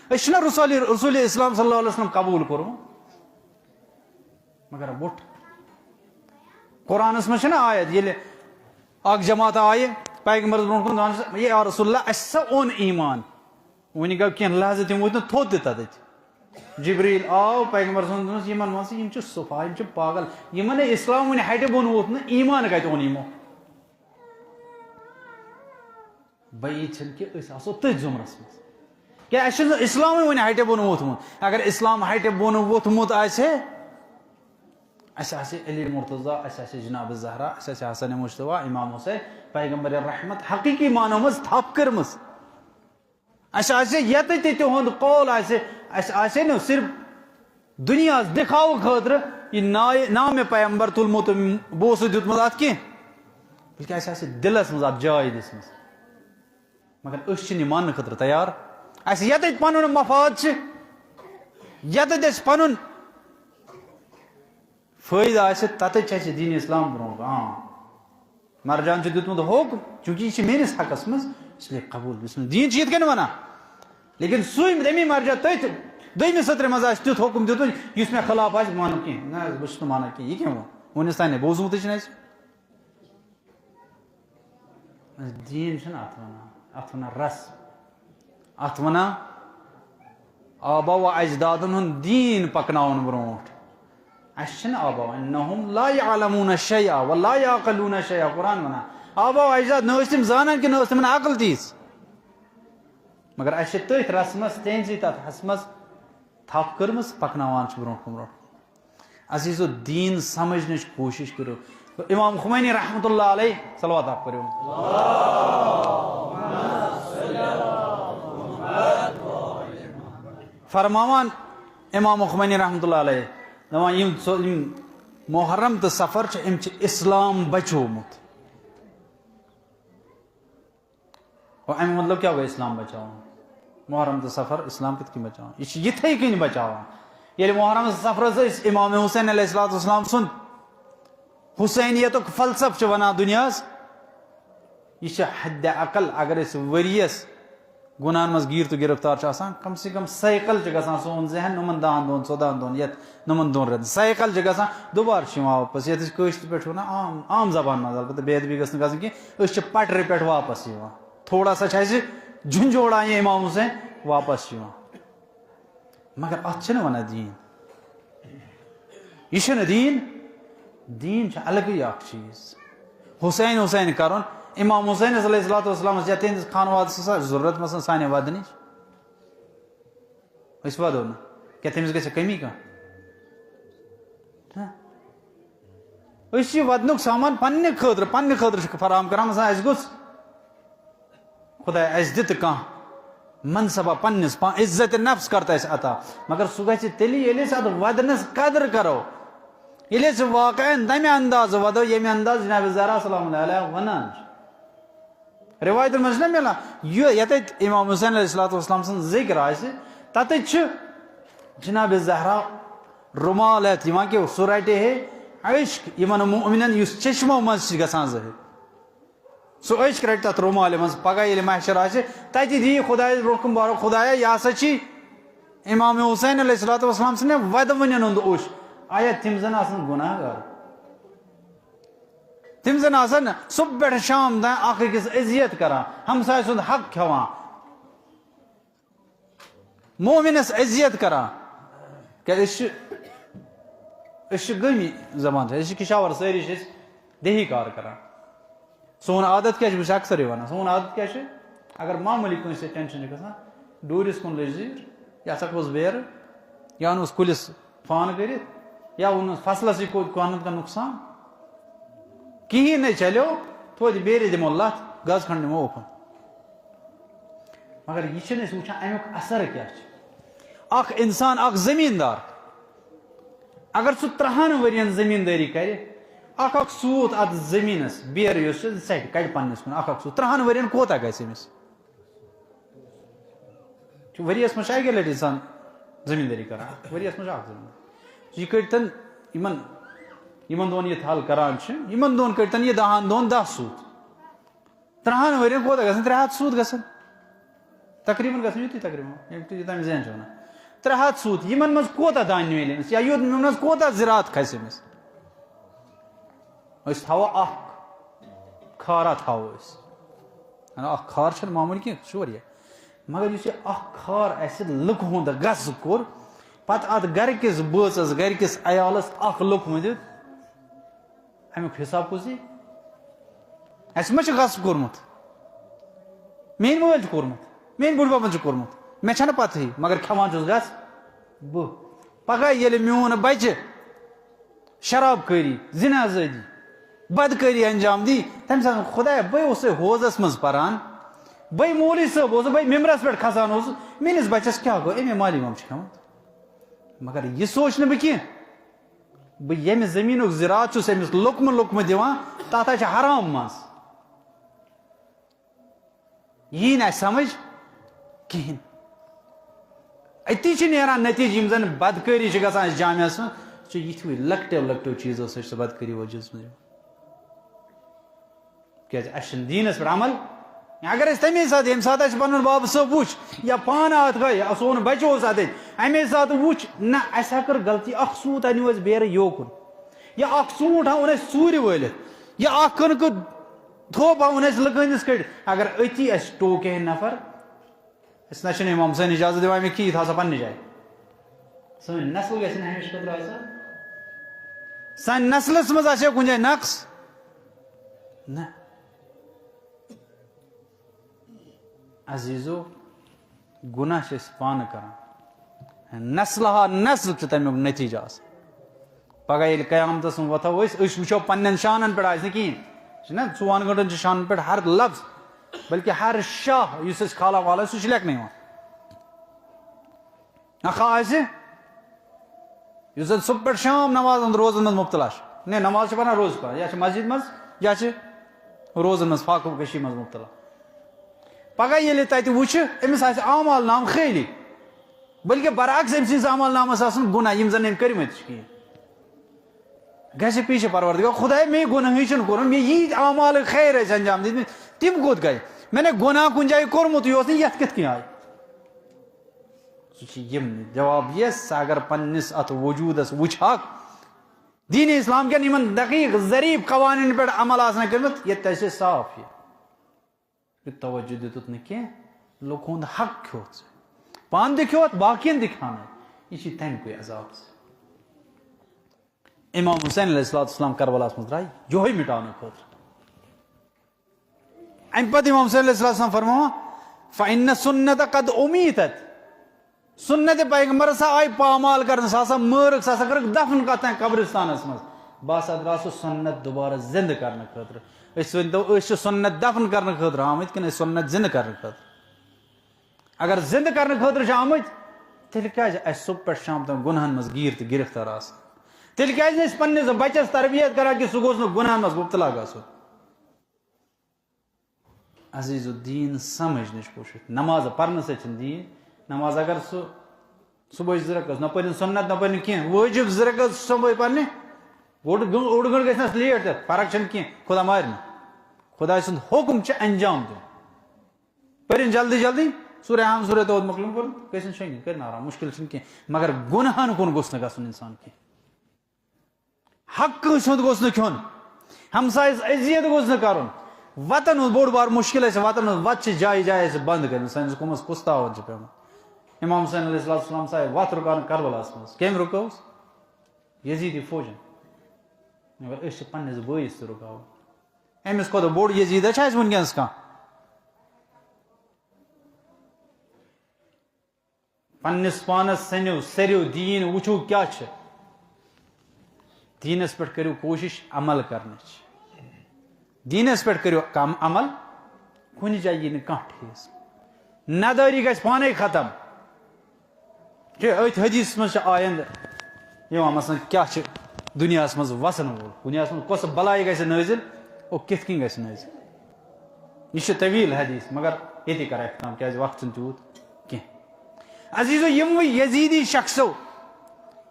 أسۍ چھِنہ رسول، رسول اسلام صلی اللہ علیہ وسلم قبول کوٚرمُت؟ مگر وُٹھ۔ قرآنس منٛز چھنہ آیت، ییٚلہِ اکھ جماعت آیہِ پیغمبرس برونٛٹھ کُن، دپان چھِس، "اے یا رسول اللہ، اسہِ سا اوٚن ایمان۔" وُنہِ گوٚو کینٛہہ لحظہٕ، تِم وٲتۍ نہٕ تھوٚد تہِ تتٮ۪تھ۔ جبریل آو، پیغمبر صٲبن دوٚپنس، "یِمن منٛز چھِ، یِم چھِ صفا، یِم چھِ پاگل، یِمن نہٕ اسلام وُنہِ ہٹہِ بۄن ووت نہٕ، ایمان کتہِ اوٚن یِمو؟" بعید چھنہٕ کہِ أسۍ آسو تٔتھۍ زُمرس منٛز۔ کیٛاہ اَسہِ چھُنہٕ اسلامٕے وۄنۍ ہٹہِ بۄن ووٚتھمُت؟ اگر اسلام ہٹہِ بۄن ووٚتھمُت آسہِ ہے، اَسہِ آسہِ علی مرتضیٰ، اَسہِ آسہِ جناب زہرا، اَسہِ آسہِ حسن مجتبیٰ، امام حسین، پیغمبر رحمت، حقیقی معنی منٛز تھپھ کٔرمٕژ۔ اَسہِ آسہِ ییٚتہِ تہِ تِہُنٛد قول آسہِ، اَسہِ آسہِ نہٕ صرف دُنیاہَس دِکھاوٕ خٲطرٕ یہِ ناے-، نامِ پیغمبر تُلمُت، بوسہٕ دیُتمُت اَتھ کینٛہہ، بلکہِ اَسہِ آسہِ دِلَس منٛز اَتھ جاے دِژمٕژ۔ مگر أسۍ چھِنہٕ یہِ ماننہٕ خٲطرٕ تیار۔ اَسہِ ییٚتٮ۪تھ پَنُن مفاد چھِ، ییٚتٮ۪تھ اَسہِ پَنُن فٲیدٕ آسہِ، تَتٮ۪تھ چھِ اَسہِ دیٖن اسلام برونٛٹھ۔ آ، مرجان چھُ دیُتمُت حُکم، چوٗنٛکہِ یہِ چھِ میٲنِس حقس منٛز، اس لیے قبول۔ بسم اللہ۔ دیٖن چھُ یِتھ کٔنۍ وَنان، لیکن سُے تَمی مرجان تٔتھۍ دوٚیمِس سطرِ منٛز آسہِ تیُتھ حُکم دیُتمُت، یُس مےٚ خلاف آسہِ، مانُن کینٛہہ۔ نہ حظ، بہٕ چھُس نہٕ مانان کینٛہہ، یہِ کیٛاہ ووٚن؟ ووٚنُس تانۍ، بوٗزمُتٕے چھُنہٕ اَسہِ۔ دیٖن چھُنہٕ اَتھ وَنان، اَتھ وَنان رَس۔ اَتھ وَنان آبا و اجدادَن ہُنٛد دیٖن پَکناوُن برونٛٹھ۔ اَسہِ چھِنہٕ آبا و، "إنهم لا يعلمون شيئا ولا يعقلون شيئا"، قرآن وَنان۔ آبا و اجداد نہ ٲسۍ تِم زانان کہِ نہ ٲس تِمَن عقل تیٖژ۔ مگر اَسہِ چھِ تٔتھۍ رَسمَس، تِہنٛزٕے تَتھ ہَسمَس تھپھ کٔرمٕژ، پَکناوان چھِ برونٛٹھ کُن برونٛٹھ۔ عزیزو، دیٖن سمجھنٕچ کوٗشِش کٔرِو۔ امام خمینی رحمتہ اللہ علیہ، صلوات آپ کٔرِو۔ فرماوان امام خمینی رحمتہ اللہ علیہ، دَپان، یِم ژو-، یِم محرم تہٕ صفر چھِ، یِم چھِ اسلام بچومُت۔ گوٚو اَمیُک مطلب کیٛاہ گوٚو اسلام بچاوُن؟ محرم تہٕ صفر اسلام کِتھ کٔنۍ بچاوان؟ یہِ چھِ یِتھَے کٔنۍ بچاوان۔ ییٚلہِ محرم تہٕ صفرس أسۍ امام حسین علیہ الصلوۃ والسلام سُنٛد حسینیتُک فلسفہٕ چھِ وَنان دُنیاہَس، یہِ چھِ حد اقل، اگر أسۍ ؤریَس گُناہَن منٛز گیٖر تہٕ گِرفتار چھِ آسان، کم سے کم سائیکل چھِ گژھان سون ذہن یِمَن دَہَن دۄہَن، ژۄدہَن دۄہَن، یَتھ یِمَن دۄن رٮ۪تَن۔ سائیکل چھِ گژھان، دُبارٕ چھِ یِوان واپس، یَتھ أسۍ کٲشِرِ پٲٹھۍ وَنان عام، عام زبان منٛز، البتہ بے ادبی گٔژھ نہٕ گژھٕنۍ کینٛہہ، أسۍ چھِ پٹرِ پٮ۪ٹھ واپس یِوان۔ تھوڑا سا چھِ اَسہِ جھنجھوڑان یہِ امام حسین، واپس چھِ یِوان۔ مگر اَتھ چھِنہٕ وَنان دیٖن۔ یہِ چھُنہٕ دیٖن۔ دیٖن چھُ الگٕے اَکھ چیٖز۔ حسین، حسین کَرُن، امام حسینَس علیہ الصلوۃ والسلامَس یا تِہنٛدِس خانوادَس ٲسا ضروٗرت مثلاً سانہِ وَدنٕچ؟ أسۍ وَدو نہٕ۔ کیٛاہ تٔمِس گژھِ کٔمی کانٛہہ؟ ہہ؟ أسۍ چھِ وَدنُک سامان پننہِ خٲطرٕ، پننہِ خٲطرٕ چھِ فراہم کران، مثلاً اَسہِ گوٚژھ خۄدایا اَسہِ دِ تہٕ کانٛہہ منصبہ پننِس، پا-، عزت نفس کر تہٕ اَسہِ عطا۔ مگر سُہ گژھِ تیٚلی ییٚلہِ أسۍ اَتھ وَدنَس قدر کرو، ییٚلہِ أسۍ واقعاً تَمہِ اندازٕ وَدو، ییٚمہِ اندازٕ جناب زہرا سلام اللہ علیہا وَنان چھِ۔ رِوایتَن منٛز چھِنہ مِلان، یہِ یَتٮ۪تھ امام حسین علیہ الصلوۃ والسلام سُنٛد ذِکر آسہِ، تَتٮ۪تھ چھِ جناب زہرا رُمال ہٮ۪تھ یِوان کہِ سُہ رَٹہِ ہے عشق یِمَن مُؤمِنَن، یُس چشمو منٛز چھِ گژھان ظٲہِر۔ سُہ عشق رَٹہِ تَتھ رُمالہِ منٛز۔ پَگاہ ییٚلہِ محشر آسہِ، تَتہِ دِیہِ خۄدایَس برونٛہہ کُن بارو، "خۄدایا، یہِ ہسا چھی امام حسین علیہ الصلوۃ والسلام سٕنٛدِ وَدوٕنٮ۪ن ہُنٛد عشق۔ آیا تِم زَن آسَن گُناہ گار؟" تِم زَن آسَن صُبح پٮ۪ٹھ شام تام اَکھ أکِس اذیت کران، ہمسایہِ سُنٛد حق کھٮ۪وان، مومنَس اذیت کران۔ کیٛازِ أسۍ چھِ، أسۍ چھِ گٲمی زبان چھِ، أسۍ چھِ کِشاوَر، سٲری چھِ أسۍ دیہی کار کران۔ سون عادت کیٛاہ چھُ؟ بہٕ چھُس اکثرٕے وَنان، سون عادت کیٛاہ چھُ؟ اگر معموٗلی کٲنٛسہِ سۭتۍ tension چھُ گژھان، ڈوٗرِس کُن لٔجۍ زیٖر، یا ژَٹہوس بیرٕ، یا اَنوس کُلِس فان کٔرِتھ، یا ووٚنُن فصلَسٕے کوٚت کانٛہہ نَتہٕ کانٛہہ نۄقصان۔ کِہیٖنۍ نَے چلیو، توتہِ بیرِ دِمو لَتھ، گز کھنٛڈ نِمو اوکُن۔ مگر یہِ چھِنہٕ أسۍ وٕچھان اَمیُک اثر کیٛاہ چھُ۔ اکھ اِنسان، اکھ زٔمیٖندار، اگر سُہ ترٛہَن ؤرِین زٔمیٖندٲری کَرِ، اکھ اکھ سوٗت اَتھ زٔمیٖنَس، بیرٕ یۄس چھِ، ژَٹہِ، کَڑِ پنٛنِس کُن، اکھ اکھ سوٗت، ترٛہَن ؤرِین کوٗتاہ گژھِ أمِس؟ چھُ ؤریَس منٛز چھُ اَکے لَٹہِ اِنسان زٔمیٖندٲری کران، ؤریَس منٛز چھُ اَکھ زٔمیٖندار۔ یہِ کٔڑۍ تَن یِمَن، یِمَن دۄن یہِ تھل کران چھِ، یِمَن دۄن کٔڑۍ تَن یہِ دَہَن دۄہَن دَہ سوٗت۔ ترٛہَن ؤرِین کوٗتاہ گژھن؟ ترٛےٚ ہَتھ سوٗت گژھن۔ تقریٖباً گژھن یُتُے تقریٖباً، ییٚمہِ تہِ یوٗتاہ مےٚ ذہن چھُ وَنان۔ ترٛےٚ ہَتھ سوٗت، یِمَن منٛز کوٗتاہ دانہِ میلہِ أمِس؟ یا یوٗت، یِمَن منٛز کوٗتاہ زِراعت کھسہِ أمِس؟ أسۍ تھاوو اَکھ کھارا تھاوو أسۍ۔ یعنی اَکھ کھار چھَنہٕ معموٗلی کینٛہہ، سُہ چھُ واریاہ۔ مگر یُس یہِ اَکھ کھار اَسہِ لُکہٕ ہُنٛد غصب کوٚر، پَتہٕ اَتھ گَرِ کِس بٲژَس، گَرِ کِس عیالَس اَکھ لُکہٕ مٔنٛدِتھ، اَمیُک حِساب کُس دی؟ اَسہِ ما چھُ غصب کوٚرمُت؟ میٛٲنۍ مٲلۍ چھُ کوٚرمُت، میٛٲنۍ بُڈبَبَن چھُ کوٚرمُت۔ مےٚ چھَنہٕ پَتہٕے، مگر کھٮ۪وان چھُس گژھ بہٕ۔ پَگاہ ییٚلہِ میون بَچہِ شراب کٲری، زِنا زٲدی، بدکٲری انجام دی، تٔمۍ ساتہٕ خۄدایا، بٔے اوسُس ہوزس منٛز پران، بٔے مولوی صٲب اوسُس، بٔے ممبرس پٮ۪ٹھ کھسان اوسُس، میٲنِس بچس کیٛاہ گوٚو؟ أمۍ مالی مام چھِ کھٮ۪وان۔ مگر یہِ سونٛچ نہٕ بہٕ کینٛہہ، بہٕ ییٚمہِ زٔمیٖنُک زِراعت چھُس أمِس لُقمہٕ لُقمہٕ دِوان، تَتھ ہا چھِ حرام منٛز۔ یی نہٕ اَسہِ سمجھ کِہیٖنۍ۔ أتی چھِ نیران نتیٖجہٕ، یِم زن بدکٲری چھِ گژھان اَسہِ جامعس منٛز، سُہ چھُ یِتھوٕے لۄکٹیو لۄکٹیو چیٖزو سۭتۍ چھِ سۄ بدکٲری وجوٗدس منٛز یِوان۔ کیٛازِ اَسہِ چھُنہٕ دیٖنس پٮ۪ٹھ عمل۔ اگر أسۍ تَمے ساتہٕ، ییٚمہِ ساتہٕ اَسہِ پنُن باب صٲب وُچھ یا پانہٕ اَتھ گٔے، سون بچہٕ اوس اَتٮ۪تھ، اَمے ساتہٕ وُچھ، نہ، اَسہِ ہا کٔر غلطی، اکھ سوٗت اَنیو اَسہِ بیرٕ یوکُن، یا اکھ ژوٗنٛٹھ ہا اوٚن اَسہِ ژوٗرِ وٲلِتھ، یا اکھ کٕنکہٕ تھوٚپ ہا اوٚن اَسہِ لُکٲنِس کٔڑِتھ۔ اگر أتی اَسہِ ٹوکہِ ہے نفر، أسۍ نہ چھِنہٕ امام حسین اجازت دِوان مےٚ کِہیٖنۍ، یہِ تھاو سا پننہِ جایہِ۔ سٲنۍ نسل گژھِ نہٕ ہمیشہِ خٲطرٕ آسان۔ سانہِ نسلس منٛز آسہِ ہا کُنہِ جایہِ نقص؟ نہ۔ عزیزو، گناہ چھِ أسۍ پانہٕ کران۔ نسلہٕ ہا نسل چھُ تمیُک نتیٖجہٕ آسان۔ پگاہ ییٚلہِ قیامتس منٛز وۄتھو أسۍ، أسۍ وٕچھو پننٮ۪ن شانن پٮ۪ٹھ، آسہِ نہٕ کِہیٖنۍ۔ چھُنہ، ژُوہن گٲنٛٹن چھِ شانن پٮ۪ٹھ ہر لفظ، بلکہِ ہر شاہ یُس أسۍ کھالان والان، سُہ چھُ لیکھنہٕ یِوان۔ اکھ آسہِ، یُس زن صبح پٮ۪ٹھ شام نمازن روزن منٛز مبتلا چھُ۔ نے، نماز چھِ پران، روزٕ پران، یا چھِ مسجد منٛز، یا چھِ روزن منٛز فاقہٕ کشی منٛز مبتلا۔ پگاہ ییٚلہِ تتہِ وٕچھِ، أمِس آسہِ اعمال نام خٲلی، بلکہِ برعکس، أمۍ سٕنٛدِس اعمال نامس آسن گُناہ، یِم زن أمۍ کٔرمٕتۍ چھِ کینٛہہ۔ گژھِ پیٖشہِ پروردگار، خدایا، مےٚ گُناہٕے چھُنہٕ کوٚرمُت، مےٚ ییٖتۍ اعمال خیر ٲسۍ انجام دِتمٕتۍ، تِم کوٚت گٔے؟ مےٚ نے گُناہ کُنہِ جایہِ کوٚرمُت یوت نہٕ، یتھ کِتھ کٔنۍ آیہِ؟ سُہ چھُ یِم جواب یس، ژٕ اگر پننِس اتھ وجودس وٕچھہکھ، دین اسلام کٮ۪ن یِمن دقیق ظریف قوانین پٮ۪ٹھ عمل آسنہٕ کٔرمٕژ، ییٚتہِ تہِ آسہِ صاف یہِ۔ یہِ توجہ دِتُتھ نہٕ کینٛہہ، لُکہٕ ہُنٛد حق کھیوٚتھ ژےٚ۔ پانہٕ تہِ کھیوٚتھ، باقین تہِ کھیانٲے۔ یہِ چھِ تَمہِ کُے عذاب ژےٚ۔ امام حسین علیہ الصلوۃ والسلام کربلاہس منٛز درٛاے یِہوٚے مٹاونہٕ خٲطرٕ۔ امہِ پتہٕ امام حسین علیہ الصلوۃ والسلام فرماوان، "فإن السنة قد أميتت۔" سنت پیغمبر ہسا آیہِ پامال کرنہٕ، سۄ ہسا مٲرٕکھ، سۄ ہسا کٔرٕکھ دفن کتھ تام قبرستانس منٛز۔ بہٕ ہسا درٛاس سُہ سنت دوبارٕ زندٕ کرنہٕ خٲطرٕ۔ أسۍ ؤنۍ تو، أسۍ چھِ سنت دفن کرنہٕ خٲطرٕ آمٕتۍ کِنہٕ أسۍ سنت زندٕ کرنہٕ خٲطرٕ؟ اگر زندٕ کرنہٕ خٲطرٕ چھِ آمٕتۍ، تیٚلہِ کیازِ اَسہِ صبح پٮ۪ٹھ شام تام گُناہن منٛز گیٖر تہٕ گرفتار آسان؟ تیٚلہِ کیازِ نہٕ أسۍ پننِس بچس تربیت کران کہِ سُہ گوٚژھ نہٕ گُناہن منٛز مبتلا گژھُن؟ عزیز الدین سمجھنٕچ کوٗشِش۔ نماز پرنہٕ سۭتۍ چھِنہٕ دیٖن۔ نماز اگر سُہ صبحٲے زٕ رکعت، نہ پٔرِن سُنت، نہ پٔرِن کینٛہہ، وٲجِب زٕ رکعت صبحٲے پرنہِ، اوٚڑ گٲ-، اوٚڑ گٲنٛٹہٕ گژھِ نَس لیٹ تہِ، فرق چھَنہٕ کینٛہہ، خدا مارِ نہٕ۔ خداے سُنٛد حُکُم چھُ انجام دیُن۔ پٔرِن جلدی جلدی، سورہ ہم، سورہ توت مۄکلُن پوٚرُن، گٔژھِن شۄنٛگِتھ، کٔرِن آرام، مُشکل چھُنہٕ کینٛہہ، مگر گُناہَن کُن گوٚژھ نہٕ گژھُن اِنسان کینٛہہ۔ حق کٲنٛسہِ ہُنٛد گوٚژھ نہٕ کھیوٚن، ہمسایَس اذیت گوٚژھ نہٕ کَرُن۔ وَتَن ہُنٛد بوٚڑ بار مُشکِل آسہِ، وَتَن ہُنٛد وَتہٕ چھِ جایہِ جایہِ اَسہِ بنٛد کٔرمٕژ، سٲنِس قومَس کُس تاوَن چھُ پیوٚمُت؟ امام حسین علیہ الصلوۃ والسلام سا آیہِ وَتھ رُکاونہٕ کربلاہَس منٛز۔ کٔمۍ رُکٲوٕس؟ یزیدی فوجَن۔ مگر أسۍ چھِ پنٛنِس بٲیِس تہِ رُکاوان۔ أمِس کھۄتہٕ بوٚڑ یزیٖدا چھا اَسہِ وٕنکیٚنَس کانٛہہ؟ پننِس پانس سٔنِو، سٔرِو دیٖن، وٕچھِو کیٛاہ چھِ۔ دیٖنس پٮ۪ٹھ کٔرِو کوٗشِش عمل کرنٕچ۔ دیٖنس پٮ۪ٹھ کٔرِو کم عمل، کُنہِ جایہِ یی نہٕ کانٛہہ ٹھیٖس۔ ندٲری گژھِ پانے ختم۔ کہِ أتھۍ حدیثس منٛز چھِ آیند یِوان، مثلاً، کیٛاہ چھِ دُنیاہس منٛز وسن وول، دُنیاہس منٛز کۄس بلایہِ گژھِ نٲزِل، او، کِتھ کٔنۍ گژھِ نٲزِل۔ یہِ چھُ طویل حدیث، مگر ییٚتی کرٕ اختتام، کیازِ وقت چھُنہٕ تیوٗت کینٛہہ۔ عزیزو، یِموٕے یزیدی شخصو،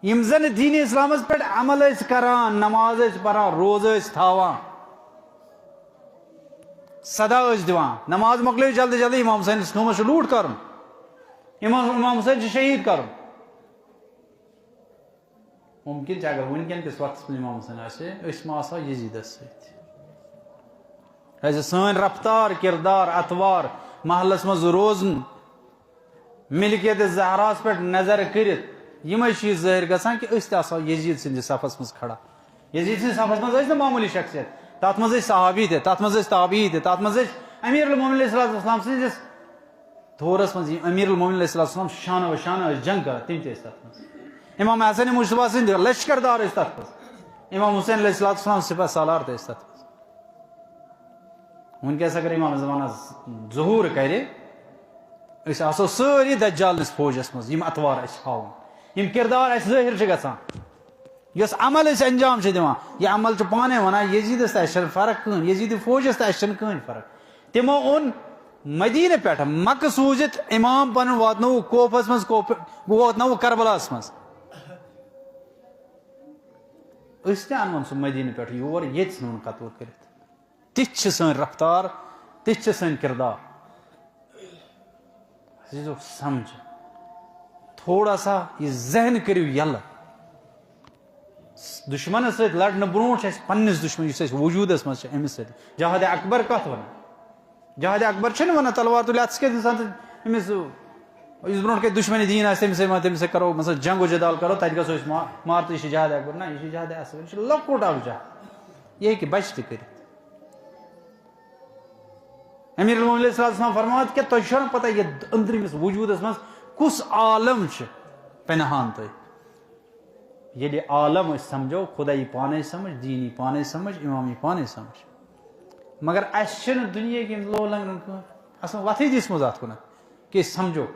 یِم زن دین اسلامس پٮ۪ٹھ عمل ٲسۍ کران، نماز ٲسۍ پران، روزٕ ٲسۍ تھاوان، صدا ٲسۍ دِوان، نماز مۄکلٲیِو جلدی جلدی، امام حسینس قومس چھُ لوٗٹھ کرُن، امام، امام حسین چھُ شہید کرُن۔ ممکن چھُ اگر وٕنکیٚن کِس وقتس منٛز امام حسین آسہِ ہے، أسۍ ما آسہٕ ہاو یزیدس سۭتۍ؟ کیازِ سٲنۍ رفتار، کردار، اطوار، محلس منٛز روزُن، ملکیت زہراہس پٮ۪ٹھ نظر کٔرِتھ، یِمے چیٖز ظٲہِر گژھان کہِ أسۍ تہِ آسہٕ ہاو یزید سٕنٛدِس صفس منٛز کھڑا۔ یزید سٕنٛدِس صفس منٛز ٲسۍ نہٕ معموٗلی شخصیت، تتھ منٛز ٲسۍ صحابی تہِ، تتھ منٛز ٲسۍ تابعی تہِ، تتھ منٛز ٲسۍ امیر المومنین علیہ الصلوۃ والسلام سٕنٛدِس تھورس منٛز یِم امیر المومنین علیہ الصلوۃ والسلام شانہ و شانہ ٲسۍ جنگ کران، تِم تہِ ٲسۍ تتھ منٛز۔ امام حسن مجتبیٰ سٕنٛدۍ لشکر دار ٲسۍ تتھ منٛز۔ امام حسین علیہ الصلوۃ والسلام سپہ سالار تہِ ٲسۍ تتھ منٛز۔ وٕنکیٚس اگر امام زمانہ ظہور کرِ، أسۍ آسو سٲری دجال نِس فوجس منٛز، یِم اتوار اَسہِ ہاوان، یِم کردار اَسہِ ظٲہر چھِ گژھان، یۄس عمل أسۍ انجام چھِ دِوان، یہِ عمل چھُ پانے ونان، یزیدس تہٕ اَسہِ چھنہٕ فرق کٕہٕنۍ، یزید فوجس تہٕ اَسہِ چھنہٕ کٕہٕنۍ فرق۔ تِمو اوٚن مدینہ پٮ۪ٹھ، مکہ سوٗزِتھ امام پنُن واتنووُکھ کوفس منٛز، کوفہٕ واتنووُکھ کربلاہس منٛز۔ أسۍ تہِ انون سُہ مدینہ پٮ۪ٹھ یور، ییٚتہِ ژھٕنون قتل کٔرِتھ۔ تِتھۍ چھِ سٲنۍ رفتار، تِتھۍ چھِ سٲنۍ کردار۔ عزیزو، سمجھ، تھوڑا سا یہِ ذہن کٔرِو یَلہٕ۔ دُشمنس سۭتۍ لڑنہٕ برونٛٹھ چھِ اَسہِ پننِس دُشمن، یُس اَسہِ وجوٗدس منٛز چھِ، أمِس سۭتۍ۔ جہاد اکبر کتھ ونان؟ جہاد اکبر چھِنہٕ ونان تلوار تُلِو اَتھس کٮ۪تھ انسان تہٕ أمِس، یُس برونٛٹھ کَنہِ دُشمنِ دیٖن آسہِ، تٔمِس سۭتۍ ما، تٔمِس سۭتۍ کرو مثلاً جنگ و جدال کرو، تتہِ گژھو أسۍ ما-، مار تہٕ یہِ چھِ جہاد اکبر۔ نہ، یہِ چھِ جہاد اصغر، یہِ چھُ لۄکُٹ اکھ جہاد۔ یہِ ہیٚکہِ بچہِ تہِ کٔرِتھ۔ امیر المومنین علیہ الصلوۃ والسلام فرماوان، کیٛاہ تۄہہِ چھو نہ پتہ یتھ أنٛدرِمِس وجوٗدس منٛز کُس عالم چھُ پنہان تۄہہِ؟ ییٚلہِ عالم أسۍ سمجھو، خدا یی پانے سمجھ، دین یی پانے سمجھ، امام یی پانے سمجھ۔ مگر اسہِ چھِنہٕ دُنیہٕکۍ یِم لو لنگرن کٕہٕنۍ، اسہِ چھنہٕ وتھٕے دِژمٕژ اتھ کُنتھ کہِ أسۍ سمجھو۔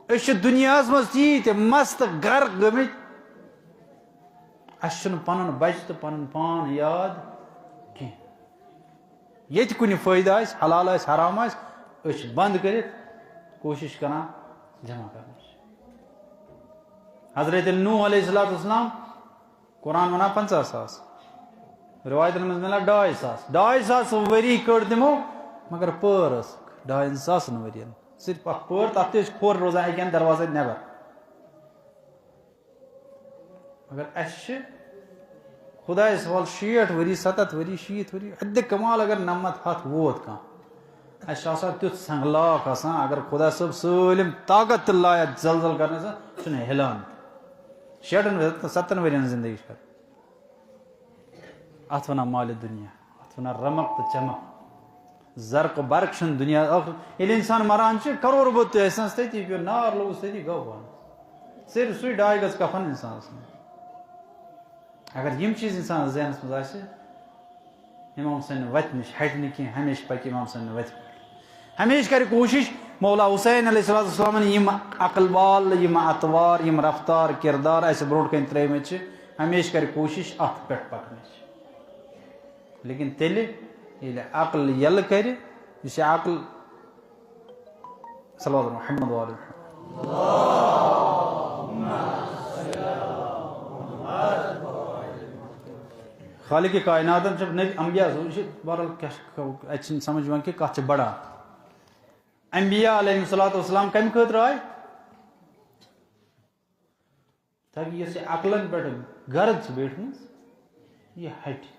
أسۍ چھِ دُنیاہس منٛز تیٖتۍ مست غرق گٔمٕتۍ، اسہِ چھُنہٕ پنُن بچہِ تہٕ پنُن پان یاد کینٛہہ۔ ییٚتہِ کُنہِ فٲیدٕ آسہِ، حلال آسہِ، حرام آسہِ، أسۍ چھِ بنٛد کٔرِتھ کوٗشِش کران جمع کرنٕچ۔ حضرت نوح علیہ الصلوۃ والسلام، قرآن ونان پنٛژاہ ساس، رِوایتن منٛز مِلان ڈاے ساس، ڈاے ساس ؤری کٔڑ تِمو، مگر پٲر ٲسٕکھ ڈاین ساسن ؤرین۔ صرف اکھ پٲر، تتھ تہِ ٲسۍ کھوٚر روزان اکہِ اندٕ دروازے نٮ۪بر۔ مگر اَسہِ چھِ خۄدایَس حوالہٕ شیٹھ ؤری، ستتھ ؤری، شیٖتھ ؤری، حدِ کمال اگر نَمَتھ ہَتھ ووت کانٛہہ، اَسہِ چھُ آسان تیُتھ سنگلاخ آسان، اگر خۄدا صٲب سٲلِم طاقت تہِ لایَتھ زلزل کرنَس، سُہ چھُنہٕ ہِلان تہِ۔ شیٹھن ستتھن ؤرین ہٕنٛز زندگی چھِ کران۔ اَتھ وَنان مالِ دُنیا، اَتھ وَنان رمق تہٕ چمق۔ زرق و برق چھُنہٕ دُنیا ٲخٕر۔ ییٚلہِ اِنسان مَران چھُ، کَرور بوٚد تہِ ٲسِنَس، تٔتی پیوٚو نار، لوٚگُس تٔتی، گوٚو بَنٛد۔ صرف سُے ڈاے گٔژھ کفن اِنسانَس منٛز۔ اگر یِم چیٖز اِنسانَس ذہنَس منٛز آسہِ، اِمام حُسین وَتہِ نِش ہَٹہِ نہٕ کینٛہہ، ہمیشہِ پَکہِ اِمام حُسین وَتہِ پٮ۪ٹھ۔ ہمیشہِ کَرِ کوٗشِش مولا حُسین علیہ الصلوۃ والسلامَن یِم عقل بال، یِم اطوار، یِم رفتار، کِردار اَسہِ برونٛٹھ کَنہِ ترٛٲومٕتۍ چھِ، ہمیشہِ کَرِ کوٗشِش اَتھ پٮ۪ٹھ پَکنٕچ۔ لیکن تیٚلہِ ییٚلہِ عقل یَلہٕ کَرِ، یُس یہِ عقل، صلوات محمد وآل محمد۔ خالق کائناتن چھِ نبی انبیاء، یہِ چھِ بہرحال کیٛاہ چھِ، اَتہِ چھِنہٕ سمجھ یِوان کہِ کَتھ چھِ بڑان۔ انبیاء علیہ الصلوۃ والسلام کَمہِ خٲطرٕ آے؟ تاکہِ یۄس یہِ عقلن پٮ۪ٹھ غرض چھِ بیٖٹھمٕژ، یہِ ہٹہِ۔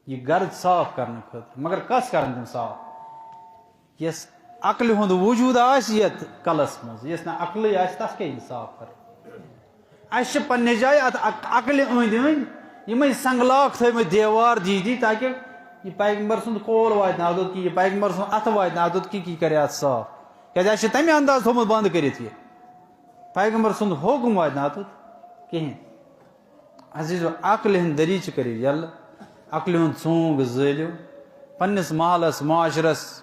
یہِ غرض صاف کرنہٕ خٲطرٕ۔ مگر کس کرن تِم صاف؟ یس عقلہِ ہُنٛد وجوٗد آسہِ یتھ کلس منٛز، یس نہٕ عقلٕے آسہِ، تس کیٛاہ یی صاف کرنہٕ؟ اسہِ چھِ پننہِ جایہِ اتھ عق-، عقلہِ أنٛدۍ أنٛدۍ یِمے سنگلاخ تھٲومٕتۍ، دیوار دی دی، تاکہِ یہِ پیغمبر سُنٛد قول واتہِ نہٕ اتھ، کہِ یہِ پیغمبر سُنٛد اتھٕ واتہِ نہٕ اتھ، کہِ یہِ کرِ اتھ صاف۔ کیٛازِ اسہِ چھِ تمہِ انداز تھوٚومُت بنٛد کٔرِتھ یہِ۔ پیغمبر سُنٛد حُکم واتہِ نہٕ اتھ کِہیٖنۍ۔ عزیزو، عقلہِ ہٕنٛدۍ دٔریٖچہِ کٔرِو یَلہٕ، عقلہِ ہُنٛد ژونٛگ زٲلِو، پننِس محلس، معاشرس،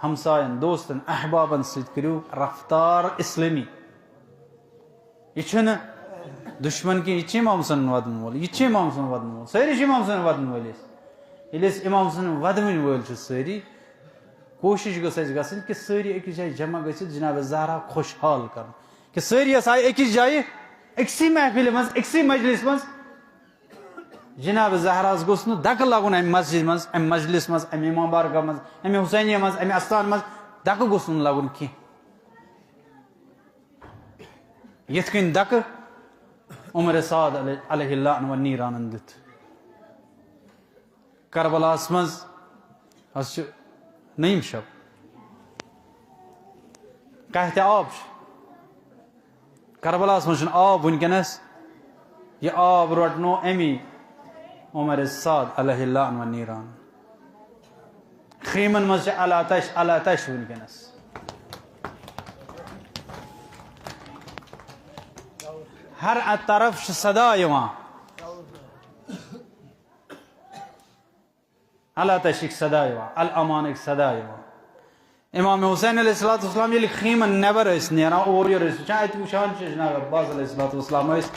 ہمساین، دوستن، احبابن سۭتۍ کٔرِو رفتار اسلٲمی۔ یہِ چھُنہٕ دُشمن کینٛہہ، یہِ چھُ امام حسن ودن وول، یہِ چھُ امام حسن ودن وول، سٲری چھِ امام حسن ودن وٲلۍ أسۍ۔ ییٚلہِ أسۍ امام حسن ودوٕنۍ وٲلۍ چھِ سٲری، کوٗشِش گٔژھ اَسہِ گژھٕنۍ کہِ سٲری أکِس جایہِ جمع گٔژھِتھ جناب زہرا خۄشحال کرُن۔ کہِ سٲری ٲسۍ آیہِ أکِس جایہِ، أکسٕے محفلہِ منٛز، أکسٕے مجلس منٛز۔ جناب زہراہس گوٚژھ نہٕ دکہٕ لگُن امہِ مسجد منٛز، امہِ مجلس منٛز، امہِ امام بارگاہ منٛز، امہِ حسینیہ منٛز، امہِ استان منٛز دکہٕ گوٚژھ نہٕ لگُن کینٛہہ۔ یِتھ کٔنۍ دکہٕ عمر سعد علیہ، علیہ اللعن و نیرانن دیُت۔ کربلاہس منٛز حظ چھُ نعیم شب۔ قحطِ آب چھُ۔ کربلاہس منٛز چھُنہٕ آب وٕنکیٚنس۔ یہِ آب روٹنو امی عمر سعد علیہ اللعن و نیران۔ خیمن منٛز چھِ الاتش، الاتش وٕنکیٚنس۔ ہر طرف چھِ صدا یِوان۔ الاتشٕکۍ صدا یِوان، الامانٕکۍ صدا یِوان۔ امام حسین علیہ الصلوۃ والسلام ییٚلہِ خیمن نٮ۪بر ٲسۍ نیران، اورٕ یورٕ ٲسۍ وٕچھان، اتہِ وٕچھان چھِ جناب عباس علیہ الصلوۃ والسلام ٲسۍ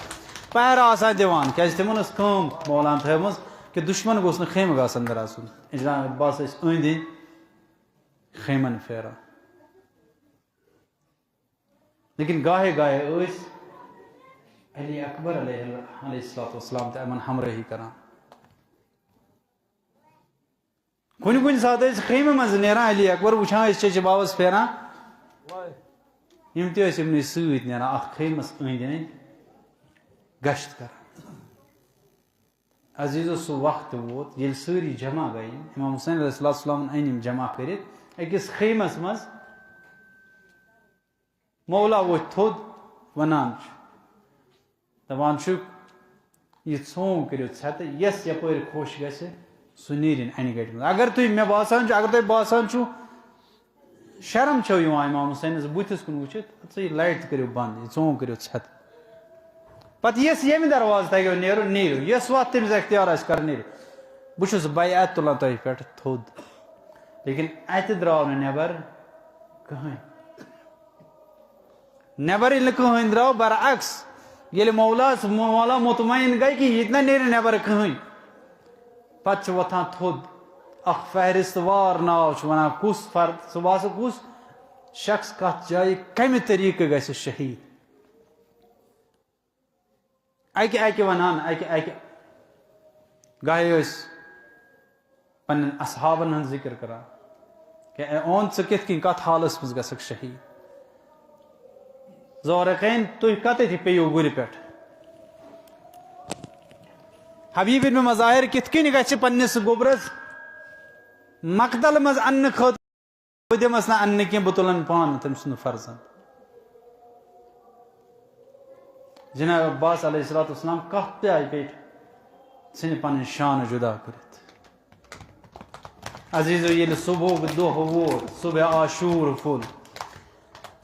پہرٕ آسان دِوان، کیازِ تِمن ٲس کٲم مولاہن تھٲومٕژ کہِ دُشمن گوٚژھ نہٕ خیمہٕ گاسن اندر آسُن۔ جناب عباس ٲسۍ أنٛدۍ أنٛدۍ خیمن پھیران۔ لیکن گاہے گاہے ٲسۍ علی اکبر علیہ، علیہ الصلوۃ والسلام تہِ یِمن ہمراہی کران۔ کُنہِ کُنہِ ساتہٕ ٲسۍ خیمہٕ منٛز نیران، علی اکبر وٕچھان ٲسۍ چچہِ بابس پھیران۔ یِم تہِ ٲسۍ یِمنٕے سۭتۍ نیران، اتھ خیمس أنٛدۍ أنٛدۍ گشت کران۔ عزیزو، سُہ وقت ووت، ییٚلہِ سٲری جمع گٔے، امام حسین علیہ الصلوۃ والسلامن أنۍ یِم جمع کٔرِتھ أکِس خیمس منٛز۔ مولا وۄتھِ تھوٚد، ونان چھُ، دپان چھُکھ، "یہِ ژھونٛگ کٔرِو ژھٮ۪تہٕ، یَس یپٲرۍ خۄش گژھِ، سُہ نیرِن انہِ گٹہِ منٛز۔ اگر تُہۍ، مےٚ باسان چھُ، اگر تۄہہِ باسان چھُو، شرم چھو یِوان امام حسینس بُتھِس کُن وٕچھِتھ، ژٕ یہِ light تہِ کٔرِو بنٛد، یہِ ژھونٛگ کٔرِو ژھٮ۪تہٕ۔ پتہٕ یَس ییٚمہِ دروازٕ تۄہہِ گٔیو نیرُن، نیٖرِو، یَس وَتھ تٔمِس اختیار آسہِ کرُن، نیٖرِو۔ بہٕ چھُس بیعت تُلان تۄہہِ پٮ۪ٹھ تھوٚد، لیکن اتہِ درٛاو نہٕ نٮ۪بر کٕہٕنۍ۔" نٮ۪بر ییٚلہِ نہٕ کٕہٕنۍ درٛاو، برعکس، ییٚلہِ مولاس، مولا مطمئن گٔے کہِ ییٚتہِ نہ نیرِ نٮ۪بر کٕہٕنۍ، پتہٕ چھُ وۄتھان تھوٚد اکھ فہرست وار ناو، چھُ ونان کُس فرد، ژٕ باسہٕ کُس شخص کتھ جایہِ کمہِ طریقہٕ گژھِ شہید۔ اکہِ اکہِ ونان، اکہِ اکہِ گاہے ٲسۍ پننٮ۪ن اصحابن ہُنٛد ذکر کران کہ اے اون، ژٕ کِتھ کٔنۍ، کتھ حالس منٛز گژھکھ شہید؟ زورقین، تُہۍ کتٮ۪تھ پیٚیِو گُرِ پٮ۪ٹھ؟ حبیب ابن مظاہر کِتھ کٔنۍ گژھِ پننِس گوٚبرس مقتل منٛز اننہٕ خٲطرٕ؟ بہٕ دِمس نہٕ اننہٕ کینٛہہ، بہٕ تُلن پانہٕ تٔمۍ سُنٛد فرزند۔ جناب عباس علیہ الصلوۃ والسلام کتھ تہِ آیہِ پیٚٹھۍ ژھٕنہِ پنٕنۍ شان جدا کٔرِتھ۔ عزیزو، ییٚلہِ صبحُک دۄہ ووت، صبح عاشور پھوٚل،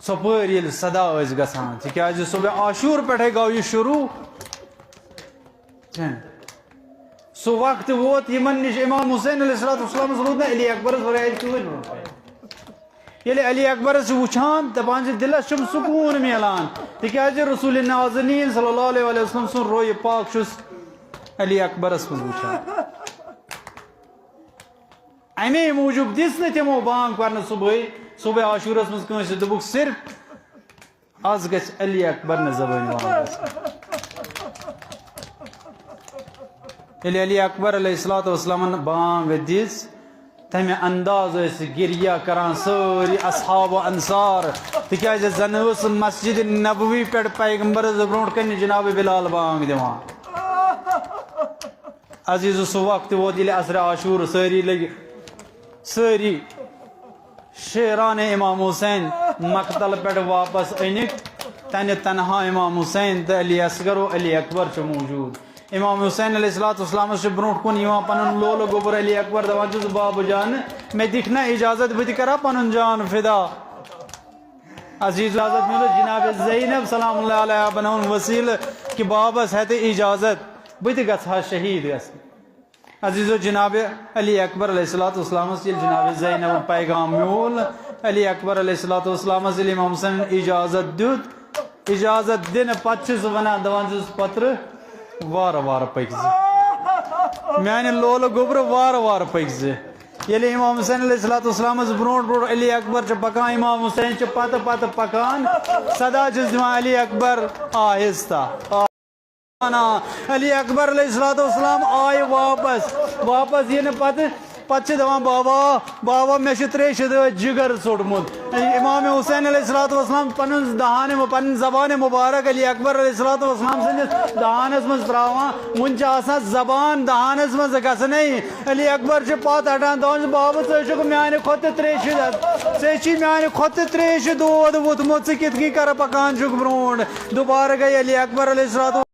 ژۄپٲرۍ ییٚلہِ صدا ٲسۍ گژھان، تِکیازِ صبح عاشور پٮ۪ٹھے گوٚو یہِ شروع۔ چھَنہٕ۔ سُہ وقت ووت یِمن نِش، امام حسین علیہ الصلوۃ والسلامس روٗد نہٕ علی اکبرس ورٲے اَتہِ کٕہٕنۍ برونٛہہ۔ ییٚلہِ علی اکبرس چھِ وٕچھان، دپان چھِ دِلس چھُم سکوٗن میلان، تِکیازِ رسول نازنین صلی اللہ علیہ وسلم سُنٛد رویہِ پاک چھُس علی اکبرس منٛز وٕچھان۔ اَمے موٗجوٗب دِژ نہٕ تِمو بانگ پرنہٕ صبحٲے، صبح عاشورس منٛز کٲنٛسہِ، دوٚپُکھ صرف از گژھِ علی اکبر نہٕ زبٲنۍ وانگ گژھٕنۍ۔ ییٚلہِ علی اکبر علیہ الصلوۃ والسلامن بانگ دِژ، تمہِ انداز ٲسۍ گریہ کران سٲری اصحاب و انصار، تِکیازِ زن ٲس مسجد نبوی پٮ۪ٹھ پیغمبرس برونٛٹھ کنہِ جناب بلال بانگ دِوان۔ عزیزو، سُہ وقت ووت ییٚلہِ عصرِ عاشور سٲری لٔگۍ، سٲری شیران امام حسین مقتل پٮ۪ٹھ واپس أنِکھ، تنہِ تنہا امام حسین تہٕ علی اصغر و علی اکبر چھُ موجود۔ امام حسین علیہ الصلوۃ والسلامس چھُ برونٛٹھ کُن یِوان پنُن لولہٕ گوٚبُر علی اکبر، دپان چھُس، "بابہٕ جان، مےٚ دِکھ نا اجازت، بہٕ تہِ کرا پنُن جان فدا؟" عزیز، اجازت میلو جناب زینب سلام اللہ علیہا بناوُن وسیلہٕ کہِ بابس ہیتہٕ اجازت، بہٕ تہِ گژھٕ ہا شہید گژھنہِ۔ عزیزو، جناب علی اکبر علیہ الصلوۃ والسلامس ییٚلہِ جناب زینب پیغام میوٗل، علی اکبر علیہ الصلوۃ والسلامس ییٚلہِ امام حسین اجازت دیُت، اجازت دِنہٕ پتہٕ چھُ سُہ ونان، دپان چھُس، "پترٕ، وارٕ وارٕ پٔکۍ زِ، میانہِ لولہٕ گوٚبرٕ، وارٕ وارٕ پٔکۍ زِ۔" ییٚلہِ امام حسین علیہ الصلوۃ والسلامس برونٛٹھ برونٛٹھ علی اکبر چھُ پکان، امام حسین چھُ پتہٕ پتہٕ پکان، صدا چھُس دِوان، "علی اکبر، آہستہ۔" ونان۔ علی اکبر علیہ الصلوۃ والسلام آیہِ واپس، واپس یِنہٕ پتہٕ، پتہٕ چھِ دپان، "بابا، بابا، مےٚ چھُ تریشہِ دٲدۍ جگر ژوٚٹمُت۔" امام حسین علیہ الصلوۃ والسلام پنُن دہانہِ، پنٕنۍ زبانہِ مبارک علی اکبر علیہ الصلوۃ والسلام سٕنٛدِس دہانس منٛز تراوان، وُنہِ چھِ آسان زبان دہانس منٛز گژھنَے۔ علی اکبر چھُ پتھ ہٹان، دپان چھُ، "بابا، ژٕ چھُکھ میانہِ کھۄتہٕ تہِ تریشہِ دٲدۍ، ژےٚ چھی میانہِ کھۄتہٕ تہِ تریشہِ دود ووٚتھمُت، ژٕ کِتھ کٔنۍ کرٕ پکان چھُکھ برونٛٹھ؟" دوبارٕ گٔے علی اکبر علیہ الصلوۃ